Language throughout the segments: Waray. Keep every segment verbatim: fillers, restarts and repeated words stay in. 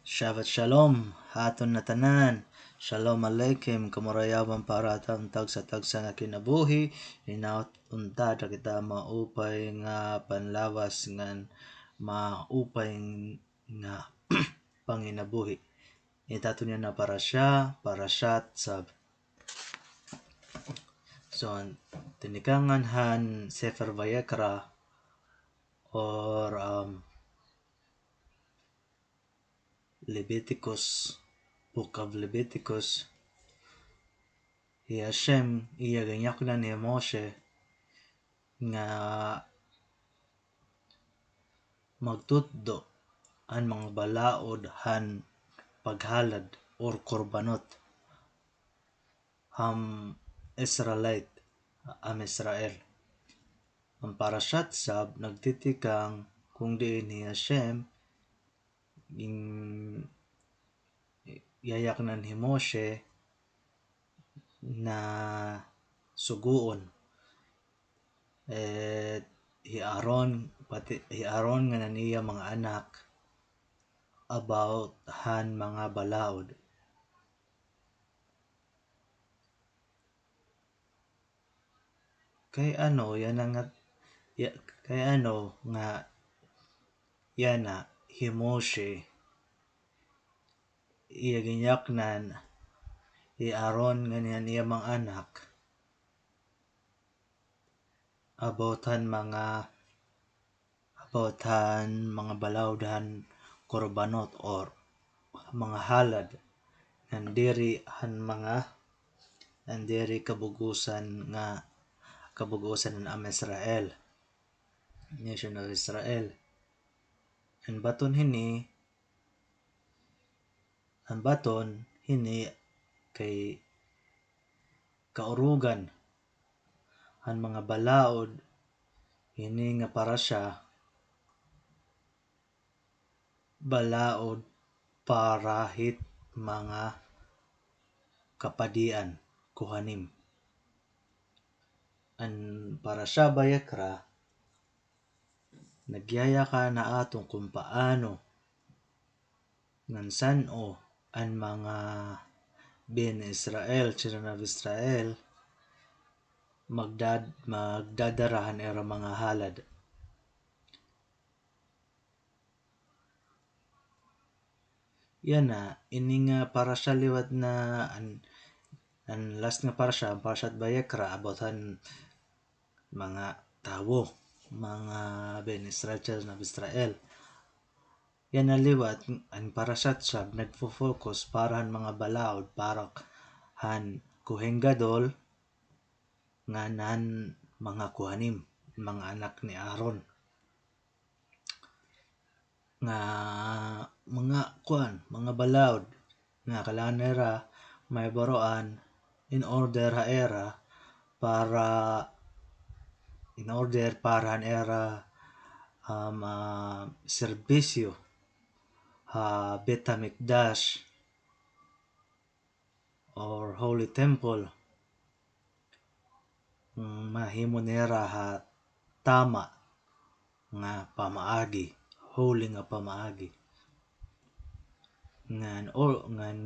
Shabbat Shalom ha aton ngatanan. Shalom Aleichem, kamurayawan para ha aton tagsa-tagsa nga kinabuhi. Hinaot unta kita maupay nga panlawas ngan maupay nga panginabuhi. It aton yana parasha, Parashat Tzav. So, tinikangan han Sefer Vayikra or, um, Leviticus, Book of Leviticus, hi Hashem, iya ginyaknan hi Moshe nga magtutdo an mga balaod han paghalad or korbanot han Israelite, Am Israel. An Parashat Tzav nagtitikang kon diin hi Hashem gin-, yayaknan hi Moshe na sugoon, eh, hi Aaron, pati hi Aaron ngan an iya mga anak about han mga balaod. Kay ano, yana nga, ya-, kay ano nga, yana, hi Moshe, iya ginyaknan hi Aaron ngan an iya mga anak about han mga, about han mga balaod han korbanot or mga halad, ngan diri han mga, ngan diri kabug-osan nga, kabug-osan han Am Israel, nation of Israel. An baton hini, an baton hini kay kaurugan han mga balaod hini nga parasha, balaod para hit mga kapadian, kohanim. An Parasha Vayikra, nagyayakan ha aton kon paano ngan san-o an mga Bnei Israel, children of Israel, magdad-, magdadara han ira mga halad. Yana, ini nga parasha liwat na an, an last nga parasha, an Parashat Vayikra, about han mga tawo, mga Bnei Israel, children of Israel. Yana liwat, an Parashat Tzav nagfo-focus para han mga balaod, para han Kohen Gadol, ngan han mga kohanim, mga anak ni Aaron. Nga mga kuan, mga balaod nga kailangan nira mahibaroan in order ha ira para, in order para han ira, um, ah, serbisyo ha Beit Hamikdash or Holy Temple, mm, mahimo nira ha tama nga pamaagi, holy nga pamaagi. Ngan, o, ngan,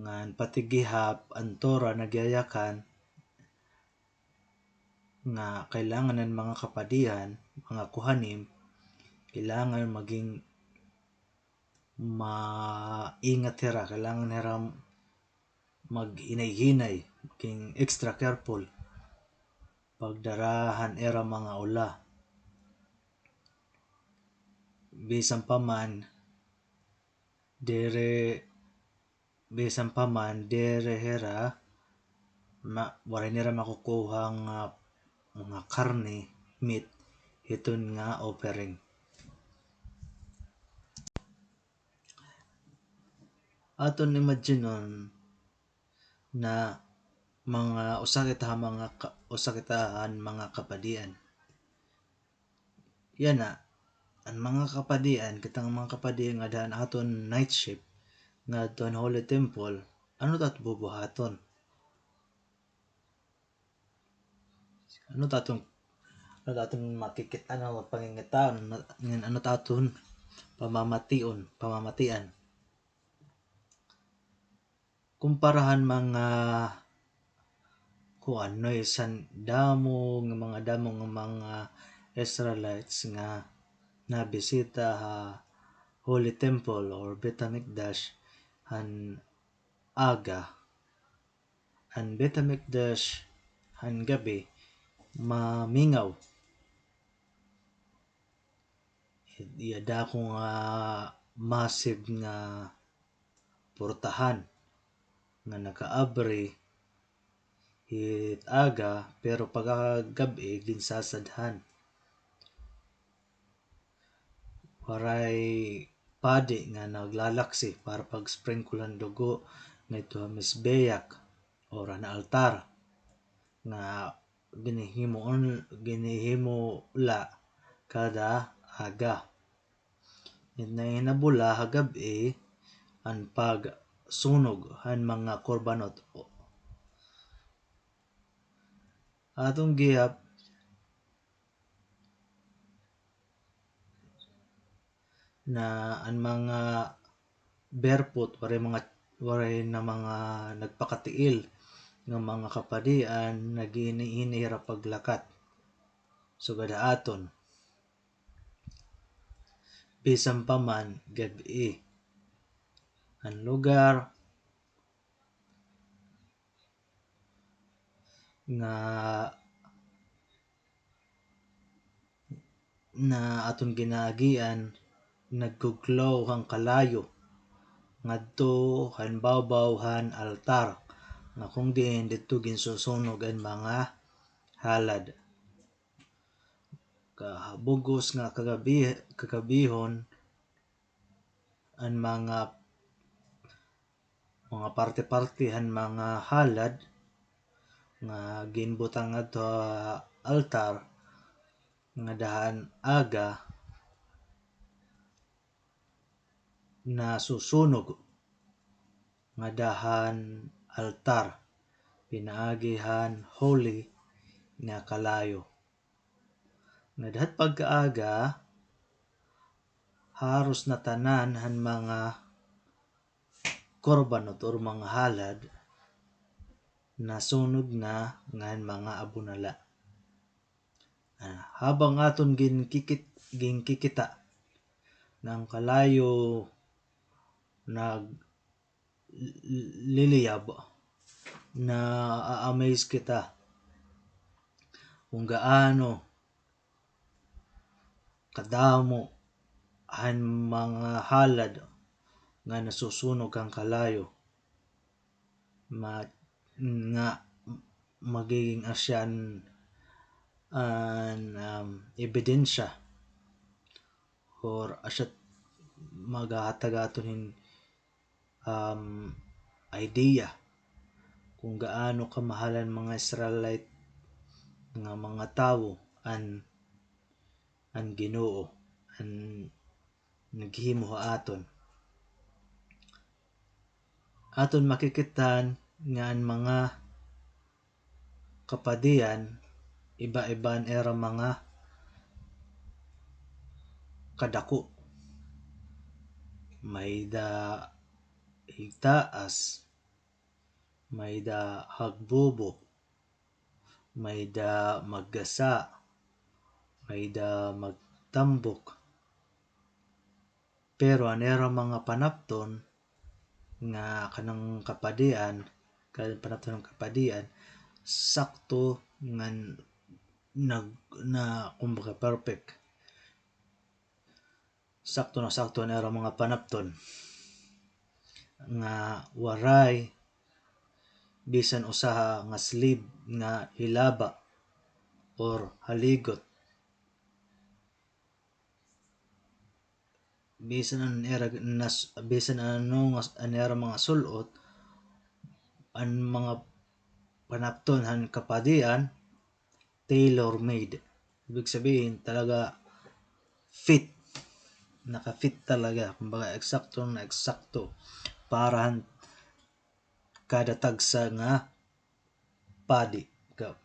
ngan pati gihap an Torah nagyayakan nga kailangan an mga kapadian, mga kohanim, kailangan maging maingat hira, kailangan hira maghinay-hinay, maging extra careful pagdara han ira mga ula. Bisan pa man, diri, bisan pa man, diri hira, ma-, waray nira makukuha nga mga karne, meat, hiton nga offering. Aton imaginon na mga usa kita ha mga ka-, usa kita han mga kapadian. Yana, an mga kapadian, kita nga mga kapadian nga daan aton night shift ngadto han Holy Temple, ano ta aton bubuhaton? Ano ta aton, ano ta aton makikit-an, ano, pangingitaon, ano, ano ta aton pamamation, pamamatian. Kumpara han mga kuan, no, isan damo nga mga, damo nga mga Israelites nga nabisita ha Holy Temple or Beit Hamikdash han aga. An Beit Hamikdash han gab-i mamingaw. Iya dako nga massive nga portahan nga nakaabri hit aga, pero pagkagab-i ginsasadhan. Waray padi nga naglalaksi para pag-sprinkle han dugo ngadto ha mizbeach or han altar nga ginhihimo, ginhihimo la kada aga. It nahinabo la ha gab-i an pagsunog han mga korbanot. Aton gihap na an mga barefoot, waray mga, waray na mga nagpakatiil nga mga kapadian, naghinihirap paglakat. Sugad ha aton, bisan pa man gab-i, an lugar nga, na aton ginaagian, nagkuglaw han kalayo ngadto han bawbaw han altar, nga kon diin didto ginsusunog an mga halad. Kabug-os nga kagabi-, kagabihon, an mga, mga parte-parte han mga halad nga ginbutang ngadto ha altar, ngada han aga nasusunog ngada han altar, pinaagi han holy nga kalayo. Ngada ha pagkaaga, haros na tanan han mga korbanot or mga halad nasunog na ngan mga abo na la. Ah, habang aton ginkikit-, ginkikita nga an kalayo nag-, liliyab, na-amaze kita kung gaano kadamo han mga halad nga nasusunog han kalayo. Ma-, nga magiging asya an, an, um, ebidensya or asya maghahatag aton hin um, idea kung gaano kamahal han mga Israelite nga mga tawo an, an Ginoo, an naghimo ha aton. Aton makikit-an nga an mga kapadian, iba-iba an ira mga kadako. May-ada higtaas, may-ada hagbubo, may-ada maggasa, may-ada magtambok. Pero an ira mga panapton nga kanan kapadian, kanan panapton han kapadian, sakto ngan nag-, na, kumbaga, perfect. Sakto na sakto an ira mga panapton nga waray bisan usa nga sleeve nga hilaba or haligot. Bisan an ira nas-, bisan ano nga s-, an ira mga sul-ot, an mga panapton han kapadian, tailor-made. Ibig sabihin, talaga fit. Naka-fit talaga. Kumbaga, eksakto na eksakto para han kada tagsa nga padi. Ka-,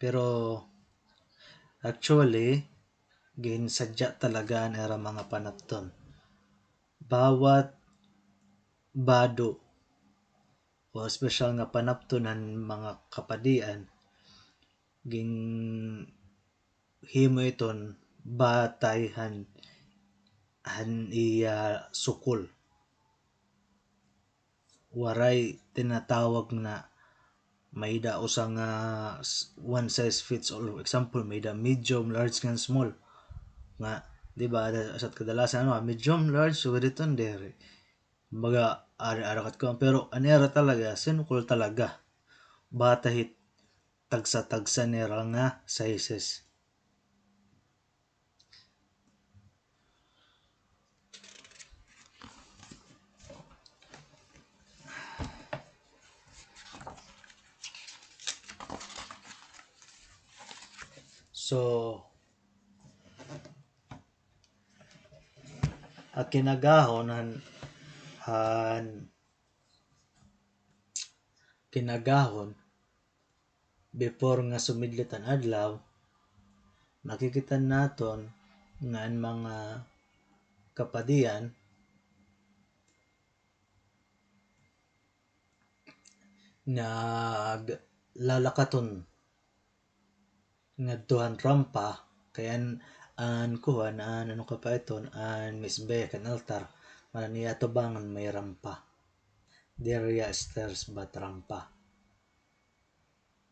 Pero Actually, ginsadya talaga an ira mga panapton. Bawat bado o espesyal nga panapton han mga kapadian, ginhimo iton batay han, han iya sukol. Waray tinatawag na may-ada usa nga s-, one size fits all. Example, may-ada medium, large, ngan small. Nga, di ba, ada-, sa kadalasan, ano, medium, large, sugad iton diri. Kumbaga, ari-ari kat kuan. Pero, an ira talaga, sinukol talaga. Batay hit tagsa-tagsa nira nga sizes. So, an kinagahon han, han kinagahon, before nga sumidlot an adlaw, makikita naton nga an mga kapadian naglalakaton ngadto han rampa, kay an, an kuan, an ano ka pa iton, an mizbeach, an altar, an iya atubangan may rampa. Diri hiya stairs, but rampa.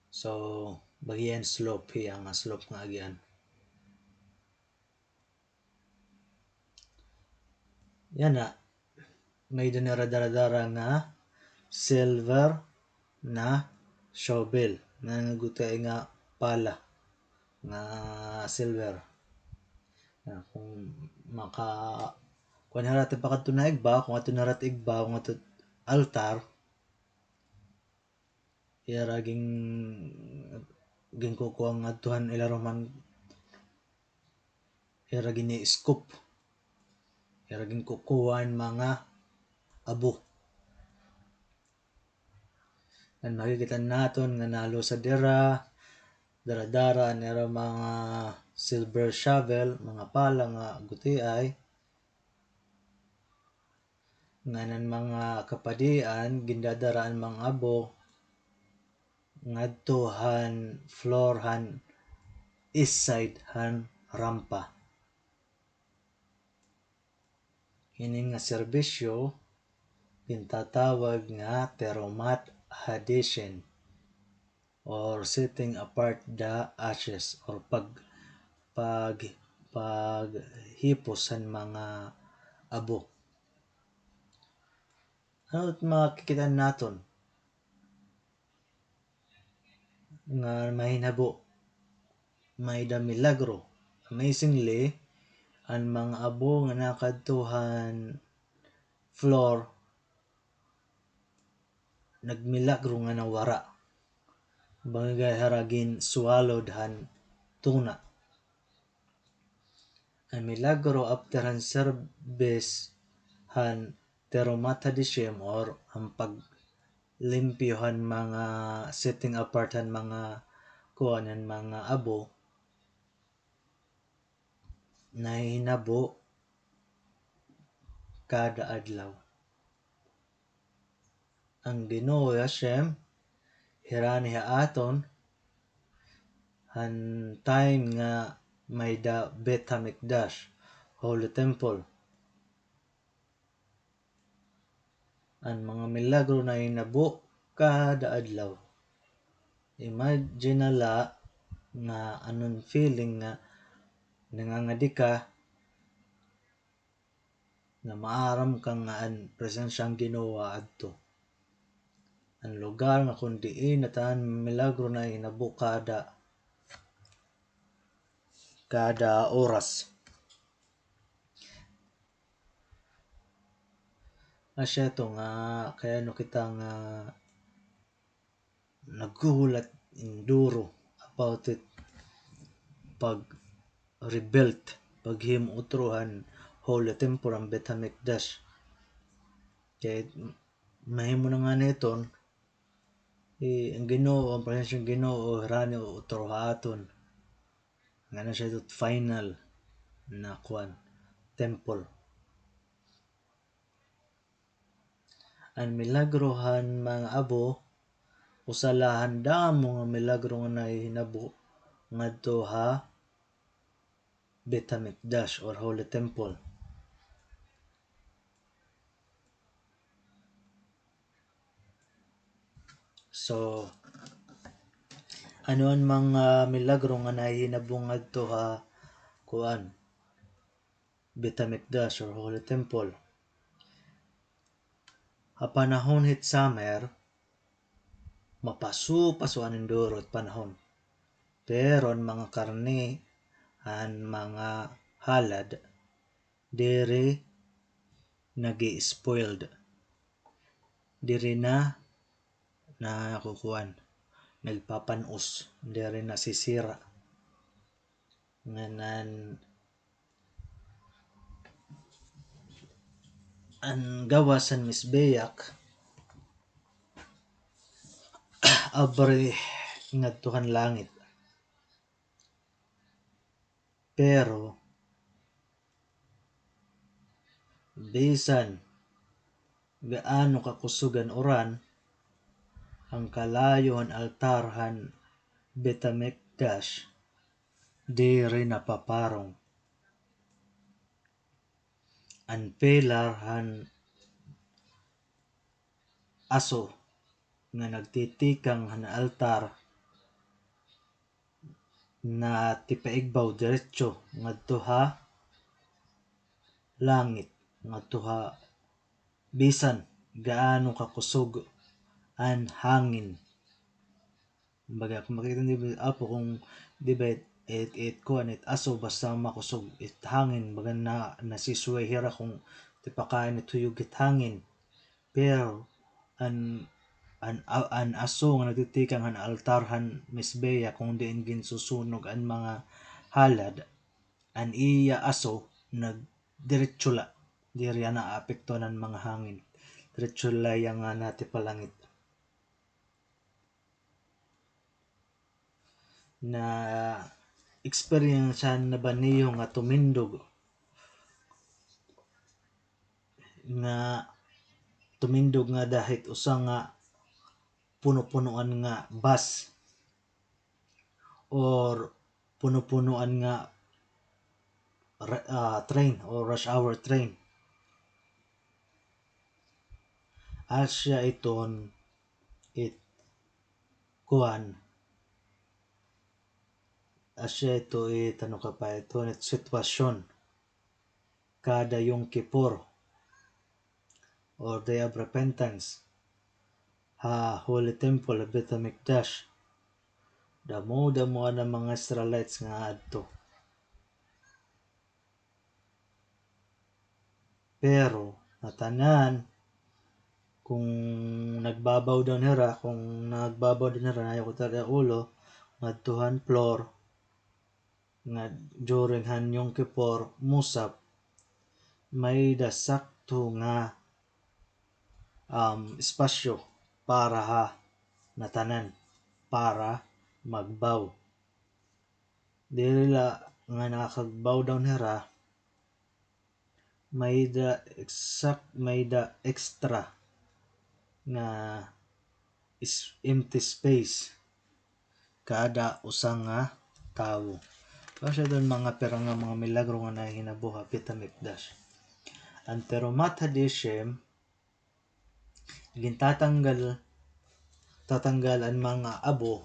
So, bagian slope hiya nga slope nga agian. Yana, may-ada nira dara-dara nga silver na shovel, nga gutiay nga pala nga silver. Nga kung maka-, kung hira pakadto na igbaw, kung adto na hira igbaw, kung adto altar, ira gin-, ginkukuha ngadto han ilarom han, ira gini-scoop. Ira ginkukuha an mga abo. An makikita naton nga nalusad dira, dara-dara an ira mga silver shovel, mga pala nga gutiay. Ngan an mga kapadian, gindadara an mga abo ngadto han floor han east side han rampa. Ini nga serbisyo gintatawag nga Terumat Hadashen, or setting apart the ashes, or pag-, pag-, paghipos han mga abo. Ano it makikita naton nga mahinabo? May-ada milagro. Amazingly, an mga abo nga nakadto han floor, nagmilagro nga nawara. Bangin hira gin-swallowed han tuna. An milagro after han service han Terumat Hadashen, or an paglimpyo han mga setting apart han mga kuan, han mga abo, nahihinabo kada adlaw. An Ginoo Hashem, hirani ha aton, han time nga may-ada Beit Hamikdash, Holy Temple. An mga milagro nahihinabo kada adlaw. Imagine na la nga anon feeling nga nangangadi ka nga maaram ka nga an presensya han Ginoo adto. An lugar nga kon diin natanan milagro nahihinabo kada, kada oras. Asya ito nga, kay ano kita nga naghuhulat hin duro about it, pag-rebuild, paghimo utro han Holy Temple, an Beit Hamikdash. Kay mahimo na ngani iton, eh, an Ginoo, an presensya han Ginoo, hirani utro ha aton. Ngano siya ito final na kuan, temple. An milagro han mga abo, usa la han damo nga milagro nga nahihinabo ngadto ha Beit Hamikdash or Holy Temple. So, ano an mga milagro nga nahihinabo ngadto ha, kuan, Beit Hamikdash or Holy Temple? Ha panahon hit summer, mapaso-paso an enduro it panahon. Pero an mga karne, an mga halad, diri nag-i-spoiled. Diri na nakukuan, nagpapan-os, diri nasisira. Ngan an, an gawas han Mizbeach, abri ngadto han langit. Pero, bisan gaano kakusog an uran, an kalayo han altar han Beit Hamikdash diri napaparong. An pilar han aso nga nagtitikang han altar natipaigbaw diretso ngadto ha langit, ngadto ha bisan gaano kakusog an hangin. Baga, kung makita niyo, apo, kung di ba it, it, it, kuan, it aso, basta makusog it hangin, baga na, nasisway hira kung tipakain it huyog it hangin. Pero an, an, a-, an aso nga nagtitikang han altar han Mizbeach, kung diin ginsusunog an mga halad, an iya aso nagdiretso la, diri iya naapektuhan han mga hangin. Diretso la iya nga natipalangit. Na-experience-an na ba niyo nga tumindog, nga tumindog ngada hit usa nga puno-punoan nga bus or puno-punoan nga ra-, ah, train or rush hour train? Asya iton it kuan. Asya ito it, ano ka pa ito, it sitwasyon kada Yom Kippur or Day of Repentance ha Holy Temple, ha Beit Hamikdash. Damo-damo an mga Israelites nga adto. Pero, ngatanan, kung nagba-bow down hira, kung nagba-bow down hira, nayukot hira ulo, ngadto han floor, nga during han Yom Kippur Musaf, may-ada sakto nga, um, espasyo para ha ngatanan, para mag-bow. Diri la nga nakakag-bow down hira, may-ada exact, may-ada extra nga is-, empty space kada usa nga tawo. So, asya iton mga pira nga mga milagro nga nahinabo ha Beit Hamikdash. An Terumat Hadashen, gintatanggal, tatanggal an mga abo.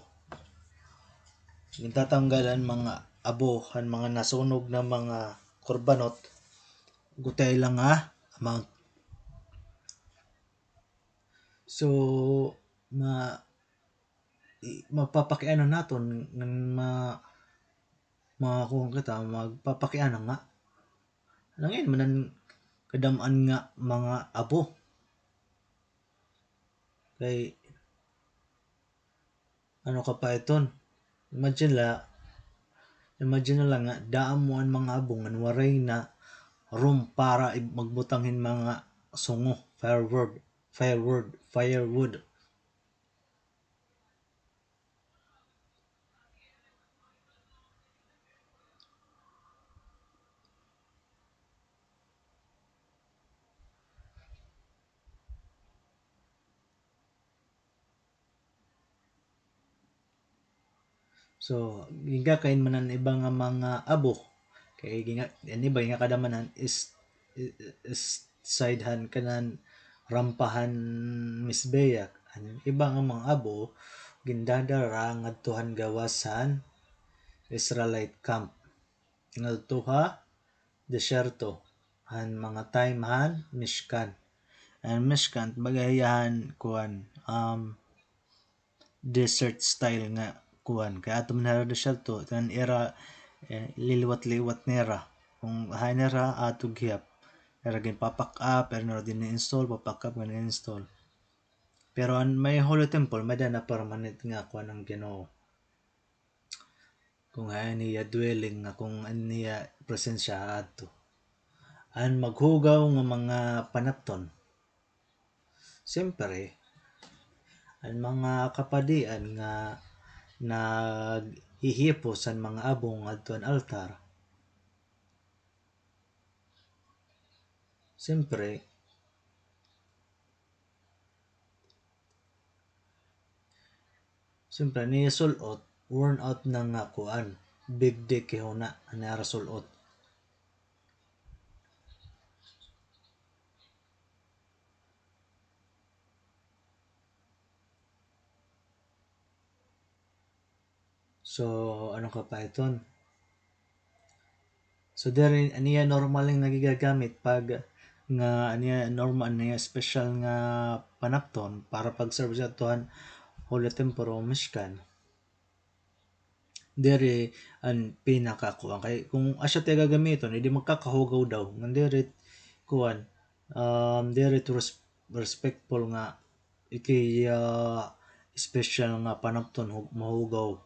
Gintatanggal an mga abo, an mga nasunog na mga korbanot, gutiay la nga amount. So, ma-, i-, mapapakiana naton ngan ma-, ma-, kuan kita, magpapakiana nga. Nangin man an kadam-an nga mga abo. Kay, ano ka pa iton? Imagine la, imagine na la nga, damo an mga abo ngan waray na room para i-, magbutang hin mga sungo, firewood, firewood, firewood. So, gingkakain man an iba nga mga abo. Kay ginga-, an iba gingakadamanan is, is side han kanan rampa han Mizbeach. An iba nga mga abo, gindadara ngadto han gawas han Israelite camp. Ngadto ha disyerto, han mga time han Mishkan. An Mishkan, baga hiya han, kuan, um, desert style nga kuan. Kay ato man hira disyerto, tan ira, eh, liliwat-liwat nira. Kon hain nira, ato gihap. Ira ginpa-pack up, ira nira gin-install, pa-pack up, gin-install. Pero an may Holy Temple, may-ada na permanent nga kuan an Ginoo. Kon hain an iya dwelling nga, kon an iya presensya adto. An maghugaw nga mga panapton. Siyempre, an mga kapadian nga naghihipos han mga abo ngadto han altar. Siyempre, Siyempre, an iya sul-ot, worn out na nga kuan, bigdei kahuna, an iya ra sul-ot. So, ano ka pa iton? So, diri, an iya normal nga gigagamit pag nga an iya normal, an iya special nga panapton para pag-serve sa atuhan Holy Temple o Mishkan. Diri an pinakakuan. Kay kung asya ta iya gagamiton, edi magkakahugaw daw. Ngan diri, kuan, um, diri to res-, respectful nga iki, ah, special nga panapton hug-, mahugaw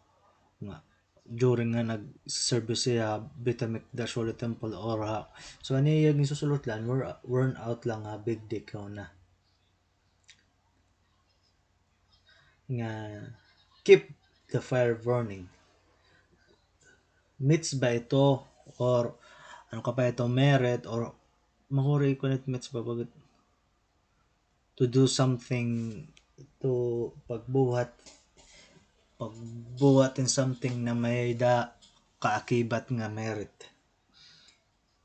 nga during nga nag-serve siya ha Beit HaMikdash, Holy Temple, or ha. So, an iya ginsusul-ot la, wor-, worn out la nga bigdei kahuna. Nga, keep the fire burning. Mitzvah ito, or ano ka pa ito, merit, or mahuri ko nit mitzvah, pag to do something, to pagbuhat, pagbuhat hin something na may-ada kaakibat nga merit.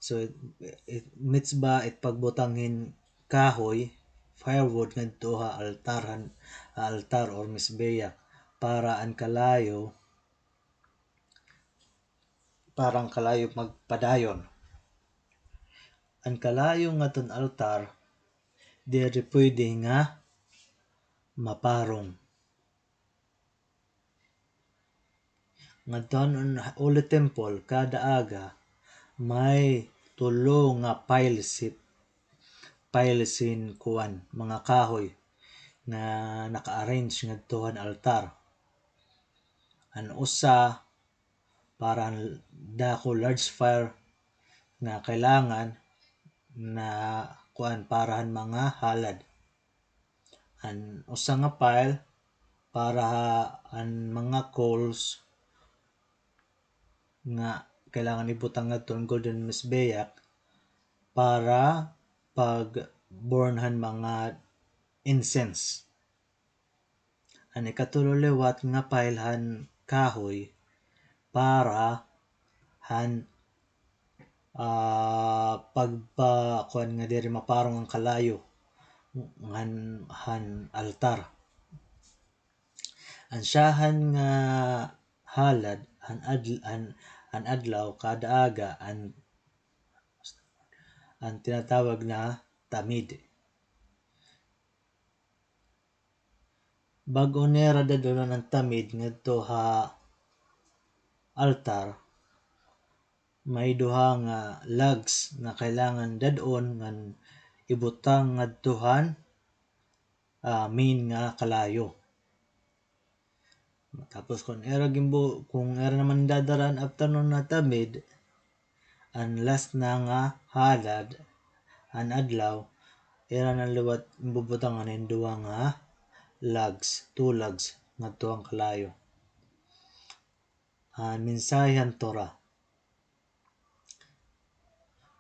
So, it, it, mitzvah it pagbutang hin kahoy, firewood, ngadto ha altar, han, ha altar or mizbeach, para an kalayo, para an kalayo magpadayon. An kalayo ngadto han altar, diri pwede nga maparong. Ngadto han Holy Temple, kada aga, may tulo nga piles, piles hin kuan, mga kahoy nga naka-arrange ngadto han altar. An usa, para han dako, large fire nga kailangan na kuan para han mga halad. An usa nga pile para ha an mga coals nga kailangan ibutang ngadto han golden mizbeach para pag-burn han mga incense. An ikatulo liwat nga pile han kahoy para han, ah, pagpakuan nga diri maparong an kalayo ngan han altar. An syahan nga halad han adl-, han, han adlaw kada aga an, an tinatawag na tamid. Bag-o nira dad-on an tamid ngadto ha altar, may duha nga logs nga kailangan dad-on ngan ibutang ngadto han, ah, main nga kalayo. Tapos kon ira ginbu-, kon ira naman dadara an afternoon nga tamid, an last na nga halad han adlaw, ira na liwat bubutangan hin duha nga logs, two logs ngadto han kalayo. An mensahe han Torah.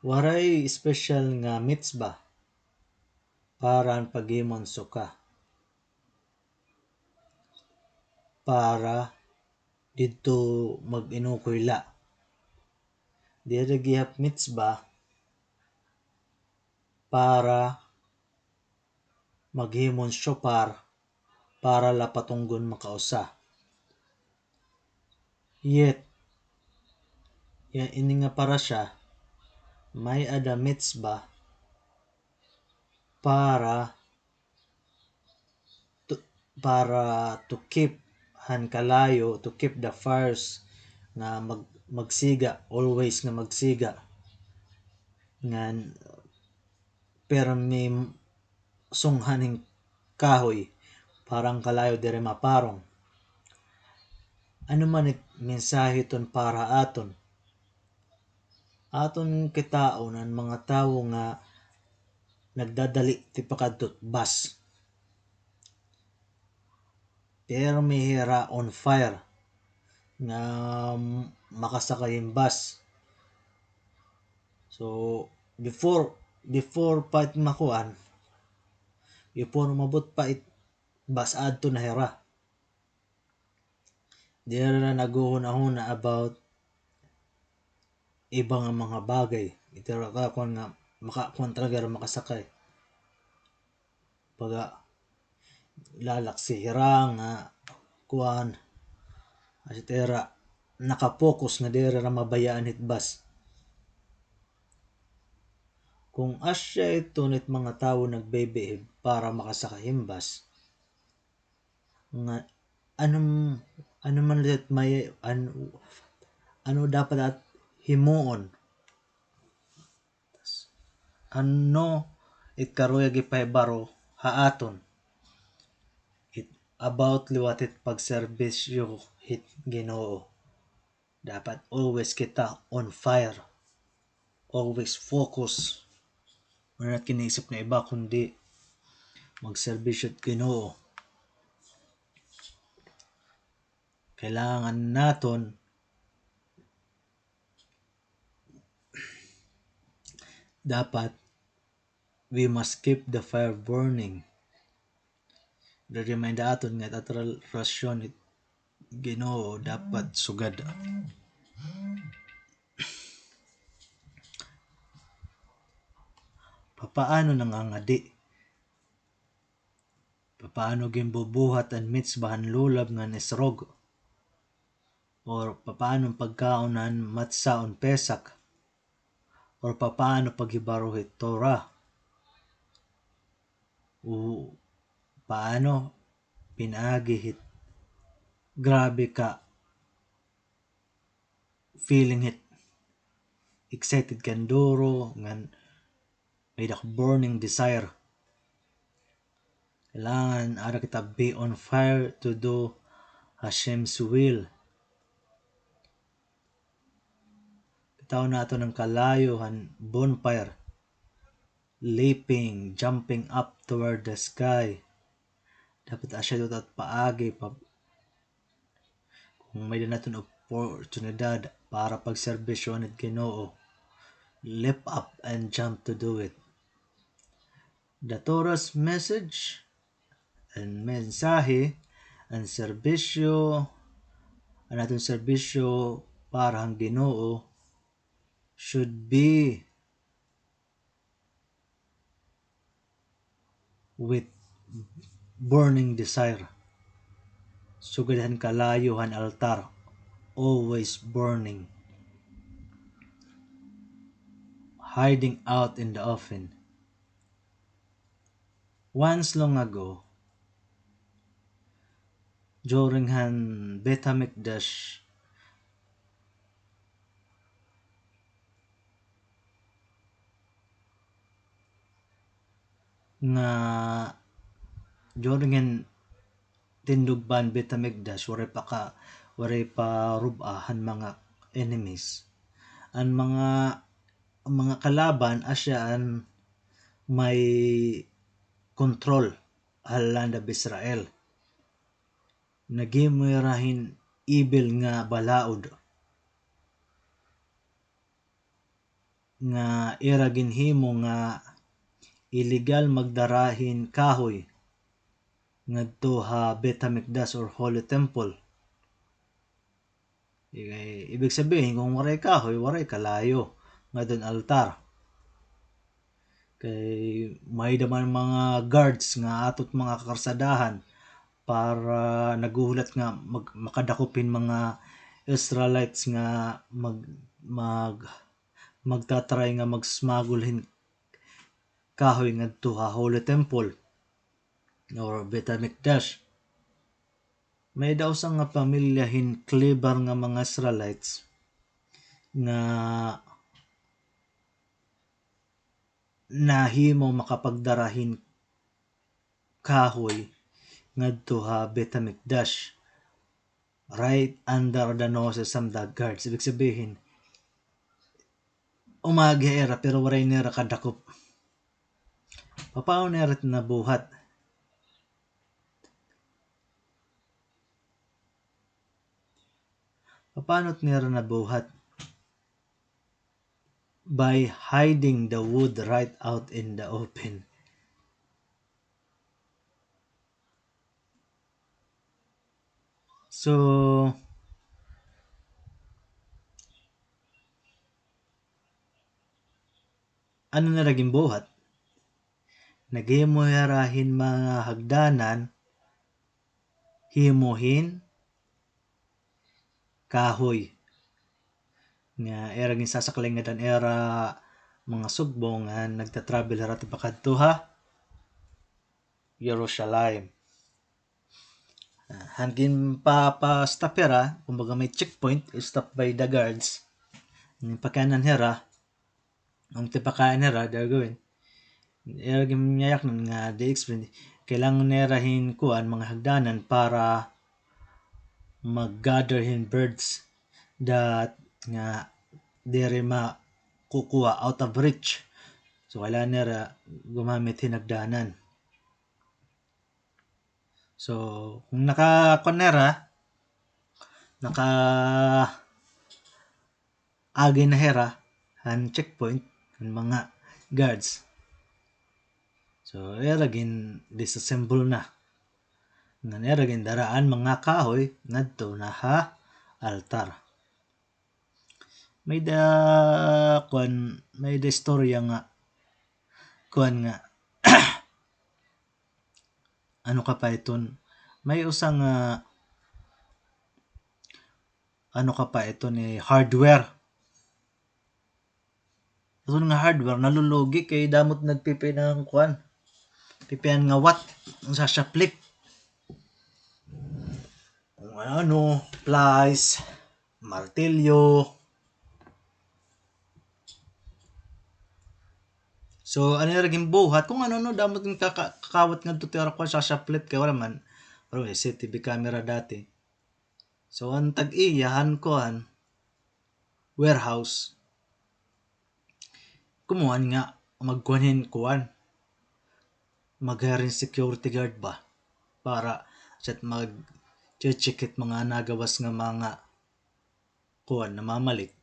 Waray espesyal nga mitzvah para han paghimo han sukkah. Para didto mag-inukoy la. Diri gihap mitzvah para maghimo hin shofar para la patunggon makausa. Yet, ya ini nga parasha, may-ada mitzvah para to, para to keep han kalayo, to keep the fires nga mag-, magsiga, always nga magsiga. Ngan pirmi sunghan hin kahoy para an kalayo diri maparong. Ano man it mensahe hiton para aton? Aton kitaon an mga tawo nga nagdadali tipakadto hit bus. Pirmi hira on fire nga makasakay hin bus. So, before, before pa it makuan, before umabot pa it bus, adto na hira. Diri na naghuhuna-huna about iba nga mga bagay. Ito ra ka kuan nga maka-, kuan talaga ra makasakay. Baga, lalaksi hira nga kuan. Asya hira, nakapokus nga diri ra mabayaan hit bus. Kung asya iton it mga tawo nagbibihib para makasakay hin bus, nga ano, ano man it may, an-, ano dapat it himuon? Ano it karuyag ipahibaro ha aton? It about liwat it pagserbisyo hit Ginoo. Dapat always kita on fire. Always focus. Wala na kinaisip nga iba kundi magserbisyo hit Ginoo. Kailangan naton dapat we must keep the fire burning. Re-remind aton nga it aton relasyon hit Ginoo dapat sugad. Papaano nangangadi? Papaano ginbubuhat an mitzvah han lulav ngan esrog? Or papaano an pagkaon han matzah on Pesach? Or papaano paghibaro hit Torah? O paano pinaagi hit grabe ka feeling hit excited ka hin duro, ngan may-ada ka burning desire. Kailangan ara kita be on fire to do Hashem's will. Kitaon naton an kalayo han bonfire, leaping, jumping up toward the sky. Dapat asya ito it paagi pa, kung may-ada naton oportunidad para pagserbisyo hit Ginoo, leap up and jump to do it. The Torah's message, an mensahe, an serbisyo, an aton serbisyo para han Ginoo should be with burning desire. Sugad han kalayo han altar, always burning. Hiding out in the open. Once long ago, during han Beit Hamikdash, nga during hin tindog pa an Beit Hamikdash, waray pa ka-, waray pa rub-a han mga enemies. An mga, an mga kalaban, asya an may kontrol ha land of Israel. Naghimo hira hin evil nga balaod nga ira ginhimo nga illegal magdara hin kahoy ngadto ha Beit Hamikdash or Holy Temple. Kay, ibig sabihin, kon waray kahoy, waray kalayo ngadton altar. Kay may-ada man mga guards nga aadto ha mga karsadahan para naghuhulat nga mag-, makadakop hin mga Israelites nga mag-, mag-, magta-try nga mag-smuggle hin kahoy ngadto ha Holy Temple or Beit Hamikdash. May-ada usa nga pamilya hin clever nga mga Israelites nga nahimo makapagdara hin kahoy ngadto ha Beit Hamikdash, right under the noses of the guards. Ibig sabihin, umagi ha ira, pero waray nira kadakop. Papaano nira it nabuhat? Papaano it nira nabuhat? By hiding the wood right out in the open. So, ano nira ginbuhat? Naghimo hira hin mga hagdanan, himo hin kahoy. Nga ira ginsasaklay ngada han ira mga sugbong nga nagta-travel hira tipakadto ha Jerusalem. Ah, han ginpapa-stop hira, kumbaga may checkpoint, stop by the guards. Ginpakianan hira, an tipakain nira, they're going. Ira ginyayaknan nga, they explain, kailangan nira hin kuan, mga hagdanan para mag-gather hin birds that nga diri makukuha, out of reach. So, kailangan nira gumamit hin hagdanan. So, kon nakakuan na hira, naka-agi na hira han checkpoint, han mga guards. So, ira gin-disassemble na. Ngan ira gindara an mga kahoy ngadto na ha altar. May-ada, kuan, may-ada istorya nga, kuan nga, ano ka pa iton, may usa nga, ano ka pa iton, eh, hardware. Iton nga hardware, nalulugi kay damo it nagpipinang kuan. Pipian nga wat, ang sa shoplift. Kung ano, pliers, martilyo. So, ano ira ginbuhat? Kung ano, no, damo it kaka-, kakawat ngadto it ira kuan sa shoplift kay wala man. Pero may C C T V camera dati. So, an tag-iya han kuan, warehouse. Kumuan nga, magkuan hin kuan. Mag-hire hin security guard ba? Para sa mag-check it mga nagawas nga mga kuan, namamalit.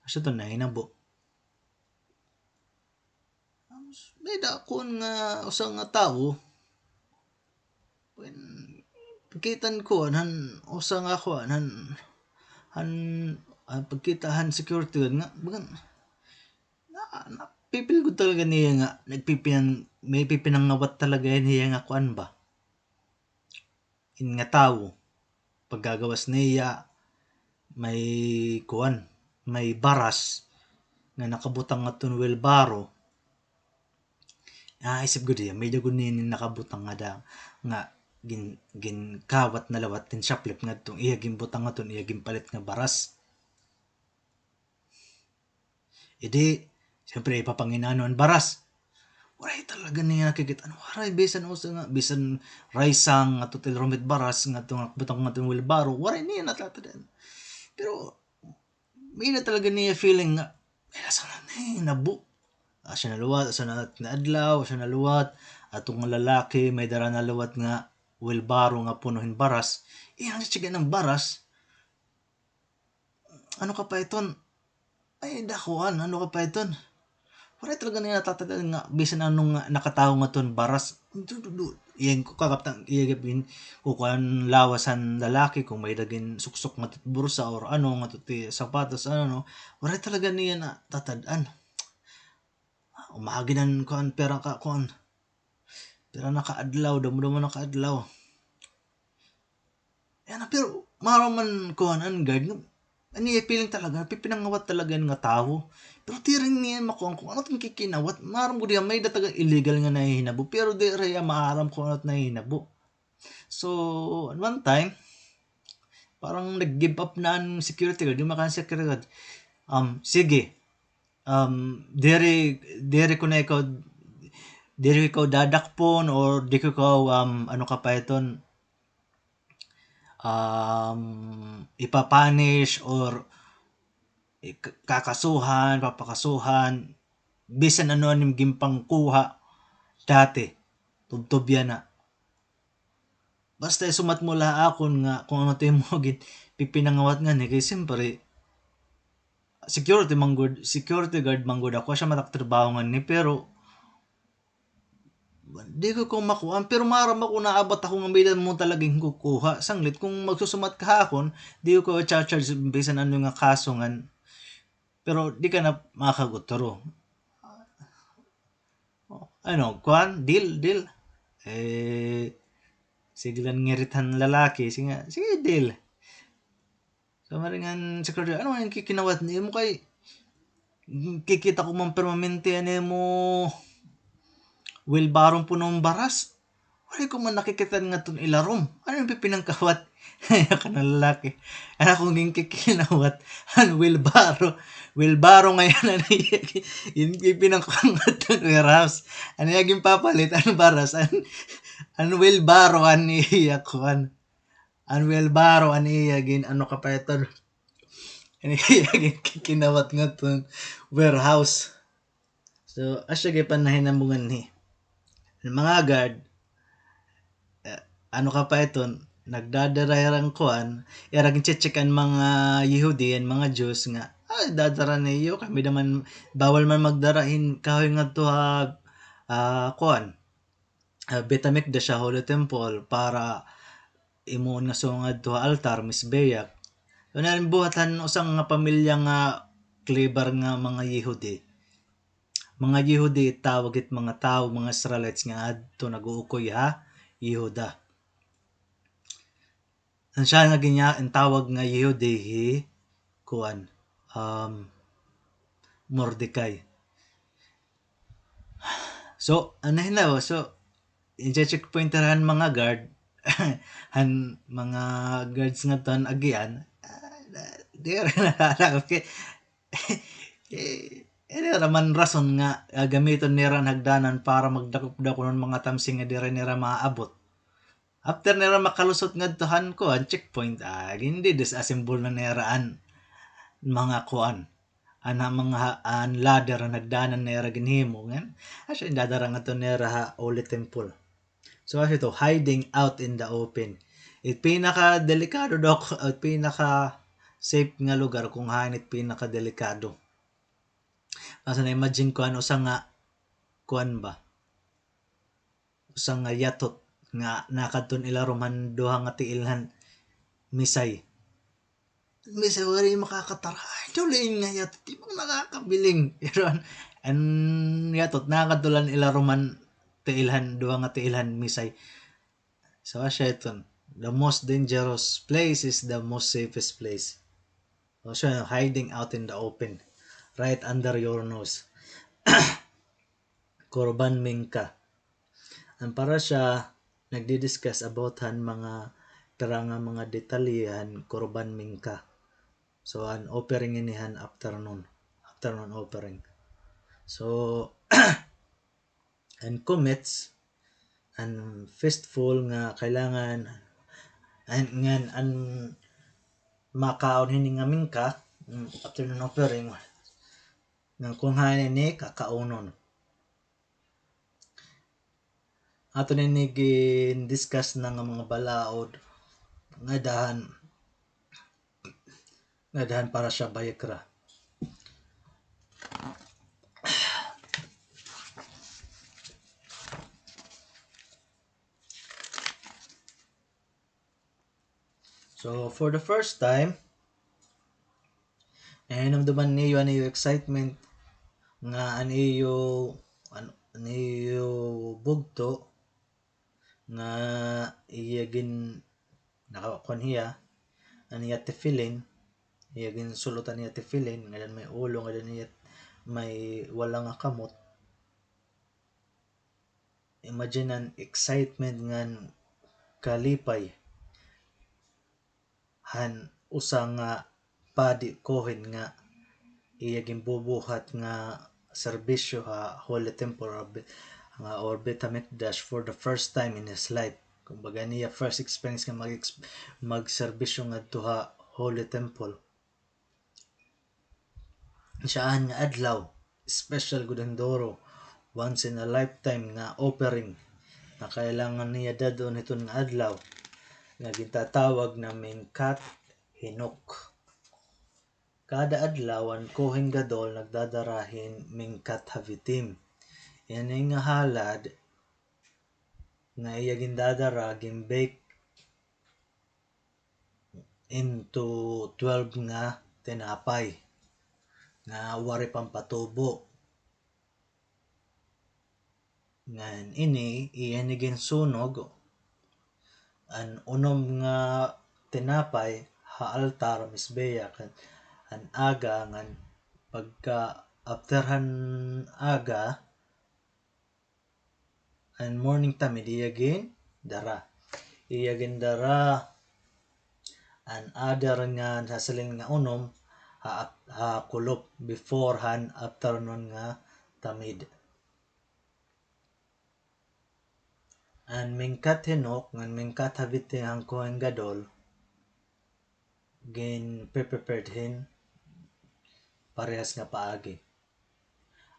Asa to nahinabo? May-ada kuan nga usa nga tawo. Pagkita han kuan, han usa nga kuan, han, han, ah, pagkita han security guard nga, bagan, na, napipil gud talaga niya nga, nagpipinang-, may pipinangawat talaga hiya nga kuan ba? In nga tawo, pagkagawas niya, may kuan, may baras nga nakabutang ngadton wheelbarrow. Ah, isip gud hiya, may-ada gud niya nakabutang nga da, nga gin-, ginkawat na liwat hin shoplift ngadton iya ginbutang ngadton iya ginpalit nga baras. Idi, siyempre, ipapanginano an baras. Waray talaga niya nakikita. Ano, waray, bisan usa nga, bisan rice sack nga tutil rumit baras, nga itong butang nga itong wheelbarrow, waray niya natatandaan. Pero, may na talaga niya feeling nga, may nasa na, eh, nabu. Asa na liwat, asa na adlaw, asa na liwat, atong lalaki, may dara na liwat nga wheelbarrow nga puno hin baras. Iyang chichigan an baras, ano ka pa iton? Ay, dakuan, ano ka pa iton? Waray talaga niya natatad-an nga bisan ano nga nakatawo ngadton baras. Du, du, du. Iyan ko kakaptan, iya gapin, kukuan lawas han lalaki kung may-ada gin suksok ngadto bursa or ano, ngadto ti sapatos, ano, no. Waray talaga niya natatad-an. Umagi na an kuan, pira ka kuan. Pira na ka adlaw, damo-damo na ka adlaw. Yana, pero maaram man kuan an guard nga, an iya feeling talaga, pipinangawat talaga nga tawo. Pero diri niya makuan kung ano it kinawat. Maaram gud hiya may-ada talaga illegal nga nahihinabo, pero diri hiya maaram kung ano it nahihinabo. So, one time, parang nag-give up na an security guard, yung mga security guard. Um, sige, um, diri, diri ko na ikaw, diri ko ikaw dadakpon or di ko ikaw, um, ano ka pa iton, um, ipapunish or ik-, kakasuhan, papakasuhan, bisan ano an im ginpangkuha dati, tubtob yana. Basta isumat mo la ha akon nga kung ano it imo ginpipinangawat nganhi, kay siyempre, security man gud, security guard man gud ako, asya man it ak trabaho nganhi, pero di ko ikaw makuan, pero maaram ako, naabat ako nga may-ada mo talaga ginkukuha. Sanglit, kung magsusumat ka ha akon, di ko ikaw i-charge bisan ano nga kaso ngan, pero di ka na makakagutro. Ano, kuan? Deal, deal. Eh, sige la an ngirit han lalaki. Sige, sige, deal. So, maring an security, ano an kikinawat nimo kay kikita ko man permanente an imo wheelbarrow puno hin baras. Waray ko man nakikita ngadton ilarom. Ano it pipinangkawat? Kan lalaki. An akon ginkikinawat, an wheelbarrow. Wheelbarrow ngay-an an iya gin-, ginpinangkuan ngadton warehouse. An iya ginpapalit, an baras, an, an wheelbarrow an iya kuan. An wheelbarrow an iya gin-, ano ka pa iton? An iya ginkikinawat ngadton warehouse. So, asya gihap an nahinabo nganhi. An mga guard, eh, ano ka pa iton, nagdadara hira hin kuan, ira ginche-check an mga Yehudi, an mga Jews nga, "Ay, dadara niyo, kami naman, bawal man magdara hin kahoy ngadto ha, ah, kuan, ah, Beit Hamikdash, ha Holy Temple, para imoon nga sungad to ha altar, Mizbeach." So, narin buhat han usa nga pamilya nga clever nga mga Yehudi. Mga Yehudi it tawag hit mga tawo, mga Israelites nga adto nag-uukoy ha Yehuda. An siya nga ginya-, an tawag nga Yehudi hi kuan, um, Mordecai. So, an nahinabo, so, i-checkpoint han mga guard, han mga guards ngadto han agian, ah, diri na, okay. Eh, diri man rason nga gagamiton nira an hagdanan para magdakop-dakop han mga tamsi nga diri nira maabot. After nira makalusot ngadto han kuan, checkpoint, ah, gin-disassemble na nira an mga kuan. An mga ha-, an ladder, an hagdanan nira ginhimo, ngan asya indadara ngadto nira ha Holy Temple. So, asya ito, hiding out in the open. It pinakadelikado daw, it pinaka-safe nga lugar kung hain it pinakadelikado. Basta na-imagine ko, ano, usa nga, kuan ba? Usa nga yatot nga nakadto han ilarom han duha nga tiil han misay. Misay, waray makakatara. Ay, daw lain nga yatot, di man nakakabiling. Pero an, an yatot, nakadto la han ilarom han tiil han, duha nga tiil han misay. So, asya iton, the most dangerous place is the most safest place. So, siya, hiding out in the open, right under your nose. Korban Mincha. An parasha nagdi-discuss about han mga pira nga mga detalye han Korban Mincha. So, an offering ini han afternoon, afternoon offering. So, an chametz, an fistful nga kailangan, an, ngan an makaon hini nga mincha, mm, afternoon offering, ngan kon hain ini kakaunon. Aton ini gin-discuss na nga mga balaod nga ada han, nga ada han parasha Vayikra. So, for the first time, nahinumduman niyo an iyo excitement nga an iyo, an, an iyo bugto nga iya gin-, nakakuan hiya, an iya tefillin, iya ginsul-ot an iya tefillin, ngan may ulo, ngan iya may wala nga kamot. Imagine an excitement ngan kalipay han usa nga padi, kohen nga iya ginbubuhat nga serbisyo ha Holy Temple or Be-, nga, or Beit Hamikdash for the first time in his life. Kumbaga, niya first experience nga mag-, magserbisyo ngadto ha Holy Temple. Siyahan nga adlaw, special gud an duro, once in a lifetime nga offering nga kailangan niya dad-on hiton nga adlaw, nga gintatawag na Minkat Hinok. Kada adlaw, an Kohen Gadol nagdadara hin Minkat Havitim. Ini nga halad nga iya gindadara, gin-bake into twelve nga tinapay nga waray pampatubo. Ngan ini, iya ini ginsunog, an unom nga tinapay ha altar, mizbeach, an, an aga, ngan pagka after han aga, an morning tamid iya gindara. Iya gindara an other nga, sa siling nga unom, ha, ha kulop before han afternoon nga tamid. An Minkat Hinok ngan Minkat Havitim han Kohen Gadol, gin-pre-prepared hin parehas nga paagi.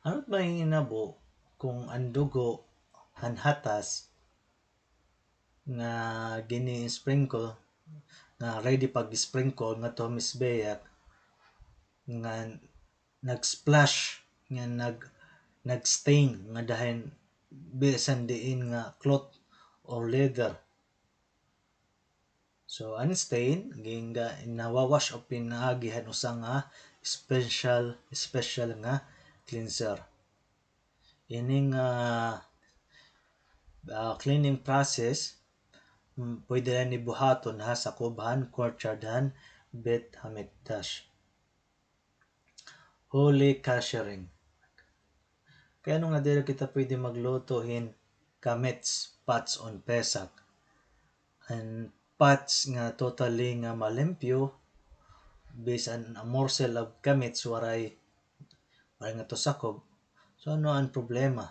Ano it mahinabo kung an dugo han hatas nga gini-sprinkle, nga ready pag-sprinkle ngadto ha mizbeach, nga nag-splash, nga nag-, nag-stain ngada hin bisan diin nga cloth or leather. So, an stain, ginga-, nawa-wash off pinaagi han usa nga special, special nga cleanser. Ini nga, ah, cleaning process, mm, pwede la ini buhaton ha sakob han courtyard han Beit Hamikdash. Holy kashering. Kay ano nga diri kita pwede magluto hin chametz pots on Pesach? An pots nga totally nga malimpyo, bisan a morsel of chametz waray, waray ngadto sakob. So, ano an problema?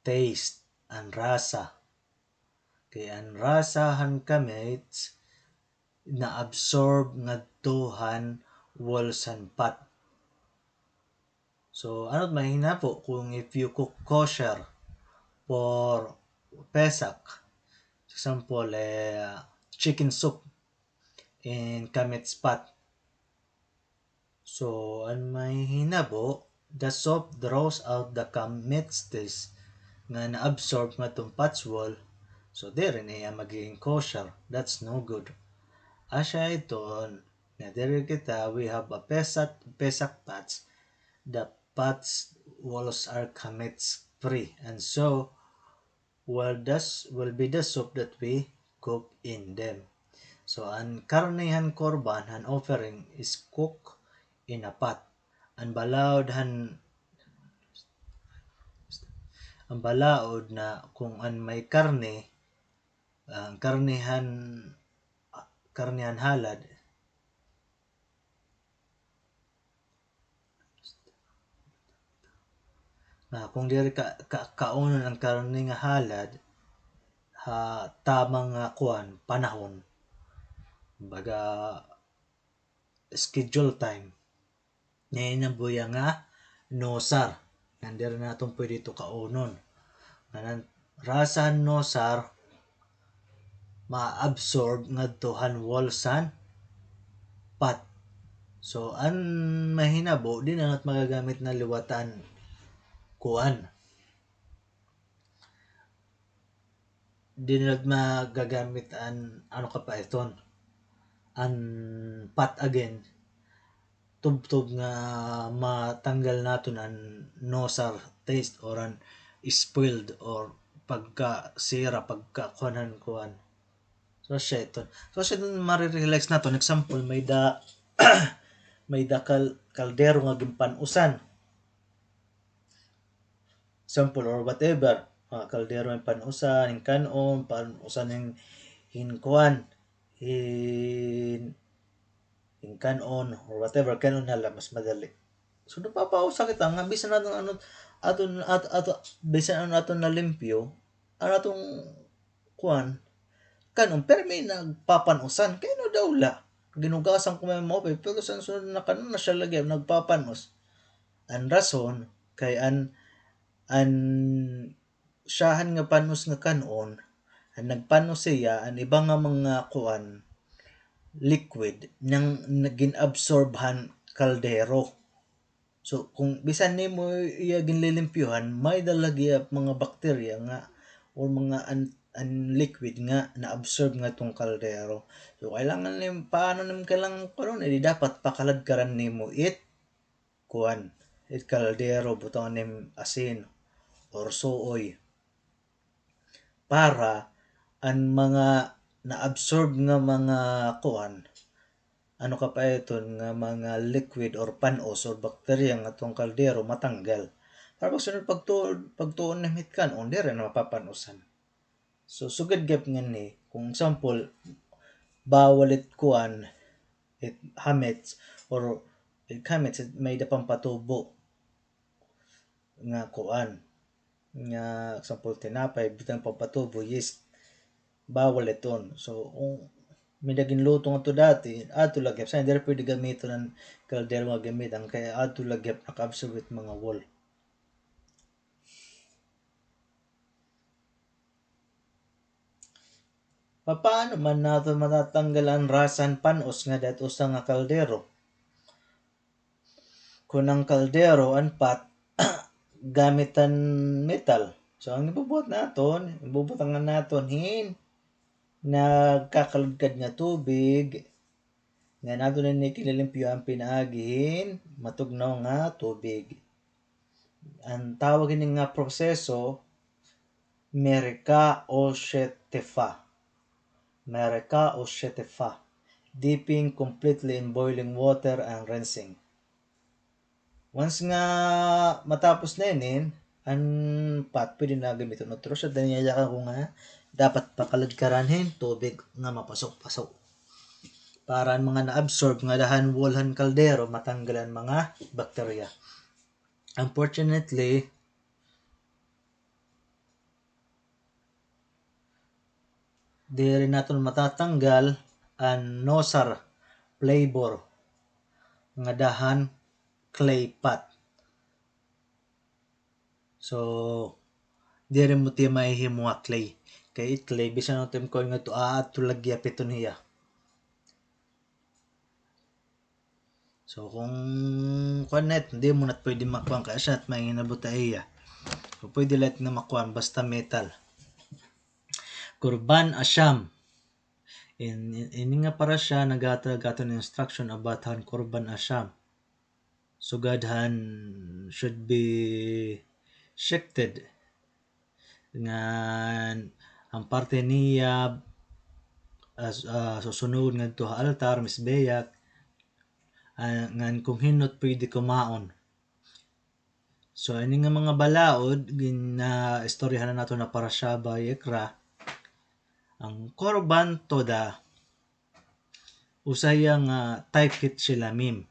Taste, an rasa. Kay an rasa han chametz na-absorb ngadto han walls han pot. So, ano it mahinabo kung if you cook kosher for Pesach? Example, eh, chicken soup in chametz pot. So, an mahinabo, the soup draws out the chametz taste nga na-absorb ngadto han pot's wall. So, diri na iya magiging kosher. That's no good. Asya iton, nga diri kita, we have a Pesach, Pesach pots. The pots walls are chametz free. And so, will thus, will be the soup that we cook in them. So, an karne han korban, han offering, is cooked in a pot. An balaod han, an balaod na kung an may karne, an karne han, karne han halad, nga kung diri ka, ka, kaunon an karne nga halad ha tamang nga kuan, panahon, baga schedule time, nahinabo iya nga nosar, ngan diri naton pwede ito kaunon. Ngan an rasa han nosar ma-absorb ngadto han walls han pot. So, an mahinabo, di na nat magagamit na liwat an kuan. di na nat magagamit an, ano ka pa iton, an pot again, tubtob nga matanggal naton an nosar taste or an spoiled or pagkasira, pagkakuan han kuan. So, siya iton. So, siya iton mare-realize naton. Example, may-ada, may-ada kal-, kaldero nga ginpan-usan. Example, or whatever. Mga kaldero nga pan-usan, hin kan-on, pan-usan hin, hin kuan, hin, hin kan-on, or whatever, kan-on na la, mas madali. So, napapausa kita nga, bisan aton ano, aton, at-, ato, bisan ano aton nalimpyo, an aton kuan, kan-on, pirmi nagpapan-usan. Kay ano daw la? Ginugasan ko man maupay, pero sa sunod na kan-on na siya lagi nagpapan-os. An rason, kay an, an siyahan nga pan-os nga kan-on, an nagpan-os hiya, an iba nga mga kuan, liquid, nang, na gin-absorb han kaldero. So, kung bisan nimo iya ginlilimpyuhan, may-ada la gihap mga bakterya nga, or mga an-, an liquid nga na-absorb ngadtong kaldero. So, kailangan nim-, paano nim kailangan kuan, edi dapat pakaladkaran nimo it, kuan, it kaldero, butangan nim asin, or suoy. Para an mga na-absorb nga mga kuan, ano ka pa iton nga mga liquid or pan-os or bakterya ngadtong kaldero matanggal. Para pagsunod pagtuon, pagtuon nim hit kan-on, diri na mapapan-usan. So, sugad gihap nganhi, kung example, bawal it kuan, it chametz, or it chametz, it may-ada pampatubo nga kuan. Nga, example, tinapay, butang pampatubo, yeast, bawal iton. So, kung may-ada ginluto ngadto dati, adto la gihap. Sa diri pwede gamiton an kaldero nga gamitan, kay adto la gihap naka-absorb it mga wall. Papaano man naton matatanggal an rasa han pan-os nga dida hit usa nga kaldero? Kun an kaldero, an pot, gamit han metal. So, an ibubuhat naton, ibubutangan naton hin nagkakaladkad nga tubig, ngan aton ini ginlilimpyuhan pinaagi hin matugnaw nga tubig. An tawag hini nga proseso, mereka o shetefa. Mereka o shetefa. Dipping completely in boiling water and rinsing. Once nga matapos na inin, an pot, pwede na gamiton utro. So, diniyayakan ko nga dapat pakaladkaran hin tubig nga mapasok-pasok. Para an mga na-absorb nga dida han wall han kaldero, matanggal an mga bakterya. Unfortunately, diri naton matatanggal an nosar flavor nga dida han clay pot. So, diri mo tiya mahihimo nga clay. Kay it clay, bisan ano it im kuan ngadto, aadto la gihap iton hiya. So, kung kuan na it, di mo na pwede makuan kay asya na it may hinabot ha iya. So, pwede la it nga makuan, basta metal. Korban Asham. In, in, ini nga parasha, naghatag aton instruction about han Korban Asham. Sugad han should be shechted. Ngan an parte niya, as, ah, susunod ngadto ha altar, mizbeach, ah, ngan kon hin-o it pwede kumaon. So, ini nga mga balaod, gin-, ah, istoryahan na naton ha parasha Vayikra. An Korban Todah, usa hiya nga type hit Shelamim.